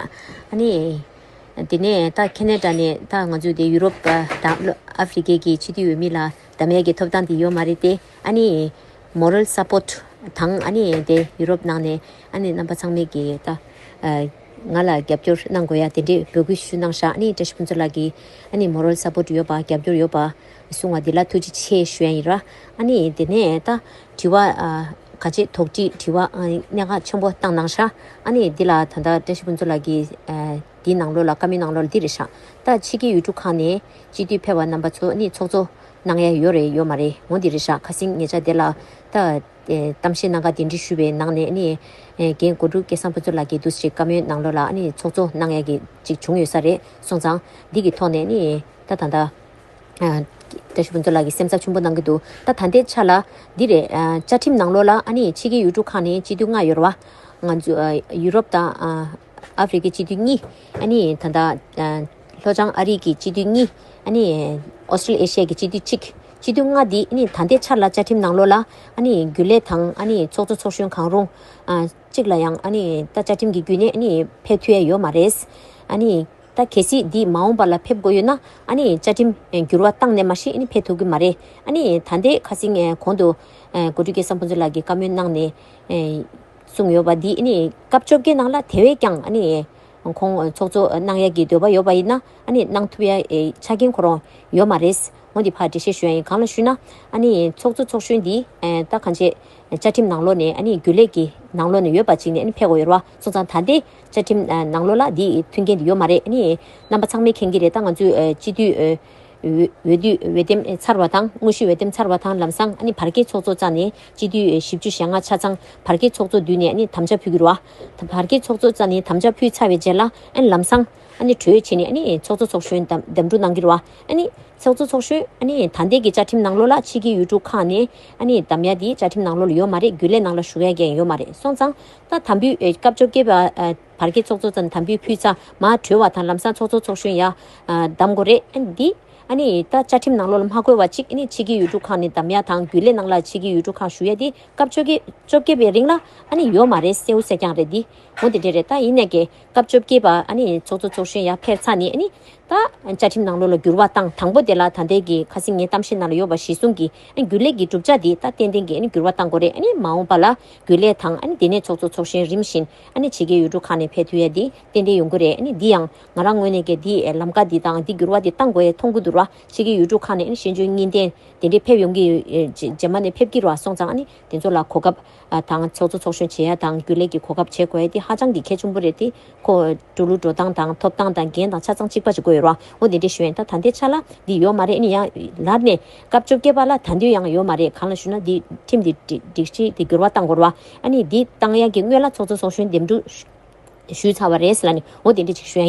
ཨ་ནི་དེ་ནས་ད་ཁེ་ན་ཌ་ནས་ད་ང་ཚོའི་དེ་ཡུ་རོབ་དང་ཨ་ཧྥེ་རི་ཀའི་གི་སྤྱི་འཐུས་འོས་མི་ལ་འདམ་ཡས་ཀྱི་ཐོབ་ཐང་དེ་ཡོད་མ་རེད་དེ། ཨ་ནི་moral support་དང་ཨ་ནི་དེ་ཡུ་རོབ་ནང་ནས་ཨ་ནི་རྣམ་པ་ཚང་མས་ཀྱི་ད་ང་ལ་རྒྱབ་སྐྱོར་གནང་དགོས་ཡ་དེ་འདྲའི་འབོད་སྐུལ་ཞུ་གནང་ཤག་ཨ་ནི་བཀྲ་ཤིས་ཕུན་ཚོགས་ལགས་ཀྱིས་ཨ་ནི་moral support་ཡོད་པ་རྒྱབ་སྐྱོར་ཡོད་པ་གསུང་བ་འདི་ལ་ཐུགས་རྗེ་ཆེ་ཞུ་ཡ་ཡིན་ར། ཨ་ནི་དེ་ནས་ད་དྲི་བ་ག་ཅི་དོགས་དྲི་དྲི་བ་གནད་འགག་ཆེན་པོ་བཏང་གནང་ཤག་ཨ་ནི་འདི་ལ་ད་ལྟ་བཀྲ་ཤིས་ཕུན་ཚོགས་ལགས་ཀྱིས་འདིའི་ནང་ལོགས་ལ་བཀའ་མོལ་ནང་ལོགས་ལ་འདི་རེད་ཤག་ད་ཕྱི་རྒྱལ་ཡུལ་གྲུ་ཁག་ནས་སྤྱི་འཐུས་ཕེབས་པ་རྣམ་པ་ཚོ་ནི་ཚོགས་གཙོ་གནང་ཡ་ཡོད་རེད་ཡོད་མ་རེད་འོ་འདི་རེད་ཤག་ཁ་སང་ཉེ་ཆར་དེ་ལ་ད་ གཏམ་བཤད་གནང་ག་གདན་འདྲེན་ཞུས་པའི་ནང་ནས་ཨ་ནི་རྒན་གོ་སྒྲུབ་སྐལ་བཟང་ཕུན་ཚོགས་ལགས་ཀྱིས་འདུག་ཅིག་བཀའ་མོལ་ནང་ལོགས་ལ་ཨ་ནི་ཚོགས་གཙོ་གནང་ཡ་གི་ཅིག་བྱུང་ཡོད་ས་རེད། སོང་ཙང་འདི་གི་ཐོག་ནས་ཨ་ནི་ད་ད་ད་བཀྲ་ཤིས་ཕུན་ཚོགས་ལགས་ཀྱིས་སེམས་འཚབ་ཆེན་པོ་གནང་གི་འདུག་ད་ད་ལྟའི་ཆ་ལ་འདི་རེད། བཅའ་ཁྲིམས་ནང་ལོགས་ལ་ཨ་ནི་ཕྱི་རྒྱལ་ཡུལ་གྲུ་ཁག་ནས་སྤྱི་འཐུས་ལྔ་ཡོད་རེད་བ། ང་ཚོ་ཡུ་རོབ་དང་ཨ་ཧྥེ་རི་ཁའི་སྤྱི་འཐུས་གཉིས། ཨ་ནི་ད་ལྟ་ལྷོ་བྱང་ཨ་རི་གི་སྤྱི་འཐུས་གཉིས། ཨ་ནི་ཨོ་སི་ཀྲི་ལི་ཨེ་ཤི་ཡ་གི་སྤྱི་འཐུས་གཅིག་སྤྱི་འཐུས་ལྔ་འདི་ཨ་ནི་ད་ལྟའི་ཆར་ལ་བཅའ་ཁྲིམས་ནང་ལོགས་ལ་ཨ་ནི་རྒྱུན་ལས་དང་ཨ་ནི་ཚོགས་གཙོ་ཚོགས་གཞོན་གང་རུང་ཨ་གཅིག་ལ་ཡང་ཨ་ནི་ད་བཅའ་ཁྲིམས་ཀྱི་བརྒྱུད་ནས་ཨ་ནི་ཕེབས་ཐུབ་ཡ་ཡོད་མ་རེད། ཨ་ནི་ད་གལ་སྲིད་འདི་མ་འོངས་པ་ལ་ཕེབས་དགོས་ཡོད་ན་ཨ་ནི་བཅའ་ཁྲིམས་འགྱུར་བ་བཏང་ནས་མ་གཞི་ཨ་ནི་ཕེབས་ཐུབ་ཀྱི་མ་རེད། ཨ་ནི་ད་ལྟའི་ཁ་སང་གོང་དུ་གོ་སྒྲིག་སྐལ་བཟང་ཕུན་ཚོགས་ལགས་ཀྱིས་བཀའ་མོལ་གནང་ནས་གསུངས་ཡོད་པ་འདི་ཨ་ནི་སྐབས་བཅོ་བརྒྱད་ནང་ལ་དེ་བས་ཀྱང་ཨ་ནི་ཁོང་ཚོགས་གཙོ་གནང་ཡ་གི་འདོད་པ་ཡོད་པ་ཡིན་ན་ཨ་ནི་གནང་ཐུབ་ཡ་ཆ་རྐྱེན་ཁོ་རང་ཡོད་མ་རེད། འོ་འདི་ཕར་འགྲེལ་བཤད་ཞུ་ཡ་ཡིན། གང་ལ་ཞུས་ན་ཨ་ནི་ཚོགས་གཙོ་ཚོགས་གཞོན་འདི་ད་གང་བྱས་བཅའ་ཁྲིམས་ནང་ལོགས་ནས་ཨ་ནི་རྒྱུན་ལས་ཀྱི་ནང་ལོགས་ནས་ཡོད་པ་ཅིག་ནས་ཨ་ནི་ཕེབས་དགོས་ཡོད་རེད་བ། སོང་ཙང་ད་ལྟའི་བཅའ་ཁྲིམས་ནང་ལོགས་ལ་འདི་མཐུན་རྐྱེན་འདི་ཡོད་མ་རེད། ཨ་ནི་རྣམ་པ་ཚང་མས་མཁྱེན་གྱི་རེད། ད་ང་ཚོའི་སྤྱི་འཐུས་འོས་འོས་བསྡུ་འོས་འདེམས་ཚར་བ་དང་དངོས་གཞི་འོས་འདེམས་ཚར་བ་དང་ལམ་སང་ཨ་ནི་བར་བརྒལ་ཚོགས་གཙོ་རྩ་ནས་སྤྱི་འཐུས་བཞི་བཅུ་ཞེ་ལྔ་ཆ་ཚང་བར་བརྒལ་ཚོགས་གཙོ་བསྡུས་ནས་ཨ་ནི་དམ་བཅའ་ཕུལ་གྱི་རེད་བ། བར་བརྒལ་ཚོགས་གཙོ་རྩ་ནས་དམ་བཅའ་ཕུལ་ཚར་བའི་རྗེས་ལ་ཨ་ནི་ལམ་སང་ཨ་ནི་གྲོས་བྱས་ནས་ཨ་ནི་ཚོགས་གཙོ་ཚོགས་གཞོན་འདེམས་འདེམས་སྒྲུག་གནང་གི་རེད་བ། ཨ་ནི་ཚོགས་གཙོ་ཚོགས་གཞོན་ཨ་ནི་ད་ལྟའི་གི་བཅའ་ཁྲིམས་ནང་ལོགས་ལ་ཕྱི་རྒྱལ་ཡུལ་གྲུ་ཁག་ནས་ཨ་ནི་འདེམས་ཡ་དེ་བཅའ་ཁྲིམས་ནང་ལོགས་ལ་ཡོད་མ་རེད། རྒྱུན་ལས་ནང་ལ་ཞུགས་ཡ་གང་ཡོད་མ་རེད། སོང་ཙང་ད་དམ་འབུལ་སྐབས་བཅོ་བརྒྱད་པ་བར་བརྒལ་ཚོགས་གཙོ་ཙམ་དམ་འབུལ་ཕུལ་ཚར་མར་གྲོལ་བ་དང་ལམ་སང་ཚོགས་གཙོ་ཚོགས་གཞོན་ཡ་འདེམས་དགོས་རེད། ཨ་ནི་འདི་ཨ་ནི་ད་བཅའ་ཁྲིམས་ནང་ལོགས་ལ་མ་བཀོད་པ་ཅིག་ཨ་ནི་ཕྱི་རྒྱལ་ཡུལ་གྲུ་ཁག་ནས་འདེམས་ཡ་དང་རྒྱུན་ལས་ནང་ལ་ཕྱི་རྒྱལ་ཡུལ་གྲུ་ཁག་ཞུགས་ཡ་དེ་སྐབས་བཅོ་བརྒྱད་བཅོ་བརྒྱད་པའི་རིང་ལ་ཨ་ནི་ཡོད་མ་རེད། གསལ་བོ་གསལ་རྐྱང་རེད་འདི། འོ་དེ་འདྲ་རེད། ད་ཡིན་ནས་ཀྱི་སྐབས་བཅོ་བརྒྱད་པ་ཨ་ནི་ཚོགས་གཙོ་ཚོགས་གཞོན་ཡར་ཕེབས་ཚར་ནས་ཨ་ནི་ད་བཅའ་ཁྲིམས་ནང་ལོགས་ལ་འགྱུར་བ་བཏང་། དང་པོ་དེ་ལ་ད་ལྟའི་གི་ཁ་སང་ངའི་གཏམ་བཤད་ནང་ལ་ཡོད་པ་གཞིར་བཟུང་གི་ཨ་ནི་རྒྱུན་ལས་ཀྱི་གྲུབ་ཆ་དེ་ད་ཏན་ཏན་གྱི་ཨ་ནི་འགྱུར་བ་བཏང་དགོས་རེད། ཨ་ནི་མ་འོངས་པ་ལ་རྒྱུན་ལས་དང་ཨ་ནི་དེ་ནས་ཚོགས་གཙོ་ཚོགས་གཞོན་རིམ་བཞིན་ཨ་ནི་ཕྱི་རྒྱལ་ཡུལ་གྲུ་ཁག་ནས་ཕེབས་ཐུབ་ཡ་དེ་ཏན་ཏན་ཡོང་གི་རེད། ཨ་ནི་འདི་ཡང་ང་རང་ངོས་ནས་ཀྱི་འདི་ལམ་ཀ་འདི་དང་འདི་འགྱུར་བ་འདི་བཏང་དགོས་ཡ་མཐོང་གི་འདུག་ར། ཕྱི་རྒྱལ་ཡུལ་གྲུ་ཁག་ནས་ཨ་ནི་ཤེས་འཇོན་གཉིས་ལྡན་དེ་འདྲའི་ཕེབས་ཡོང་གི་ཡོད། རྗེས་མ་ནས་ཕེབས་ཀྱི་རེད་བ། སོང་ཙང་ཨ་ནི་དེ་ཚོ་ལ་གོ་སྐབས་དང་ཚོགས་གཙོ་ཚོགས་གཞོན་བྱེད་ཡ་དང་རྒྱུན་ལས་ཀྱི་གོ་སྐབས་བྱེད་དགོས་ཡ་དེ་ཧ་ཅང་གི་གལ་ཆེན་པོ་རེད། དེ་ཁོ་འགྲོ་ལུགས་འགྲོ་སྟངས་དང་ཐོབ་ཐང་དང་འགན་དང་ཆ་ཚང་གཅིག་པ་ཅིག་དགོས་ཡོད་རེད་བ། འོ་དེ་འདྲ་ཞུ་ཡ་ཡིན། ད་ད་ལྟའི་ཆ་ལ་འདི་ཡོད་མ་རེད། ཨ་ནི་ཡང་ལར་ནས་སྐབས་བཅོ་བརྒྱད་པ་ལ་ད་དུང་ཡང་ཡོད་མ་རེད། གང་ལ་ཞུ་ན་འདི་ཁྲིམས་འདི་སྒྲིག་སྒྲིག་གཞི་འདི་འགྱུར་བ་བཏང་དགོས་རེད་བ། ཨ་ནི་འདི་བཏང་ཡ་གི་སྔོན་ལ་ཚོགས་གཙོ་ཚོགས་གཞོན་འདེམས་སྒྲུག་ཞུས་ཚར་བ་རེད་ལབ་ནས་འོ་དེ་འདྲ་ཅིག་ཞུ་ཡ་ཡིན།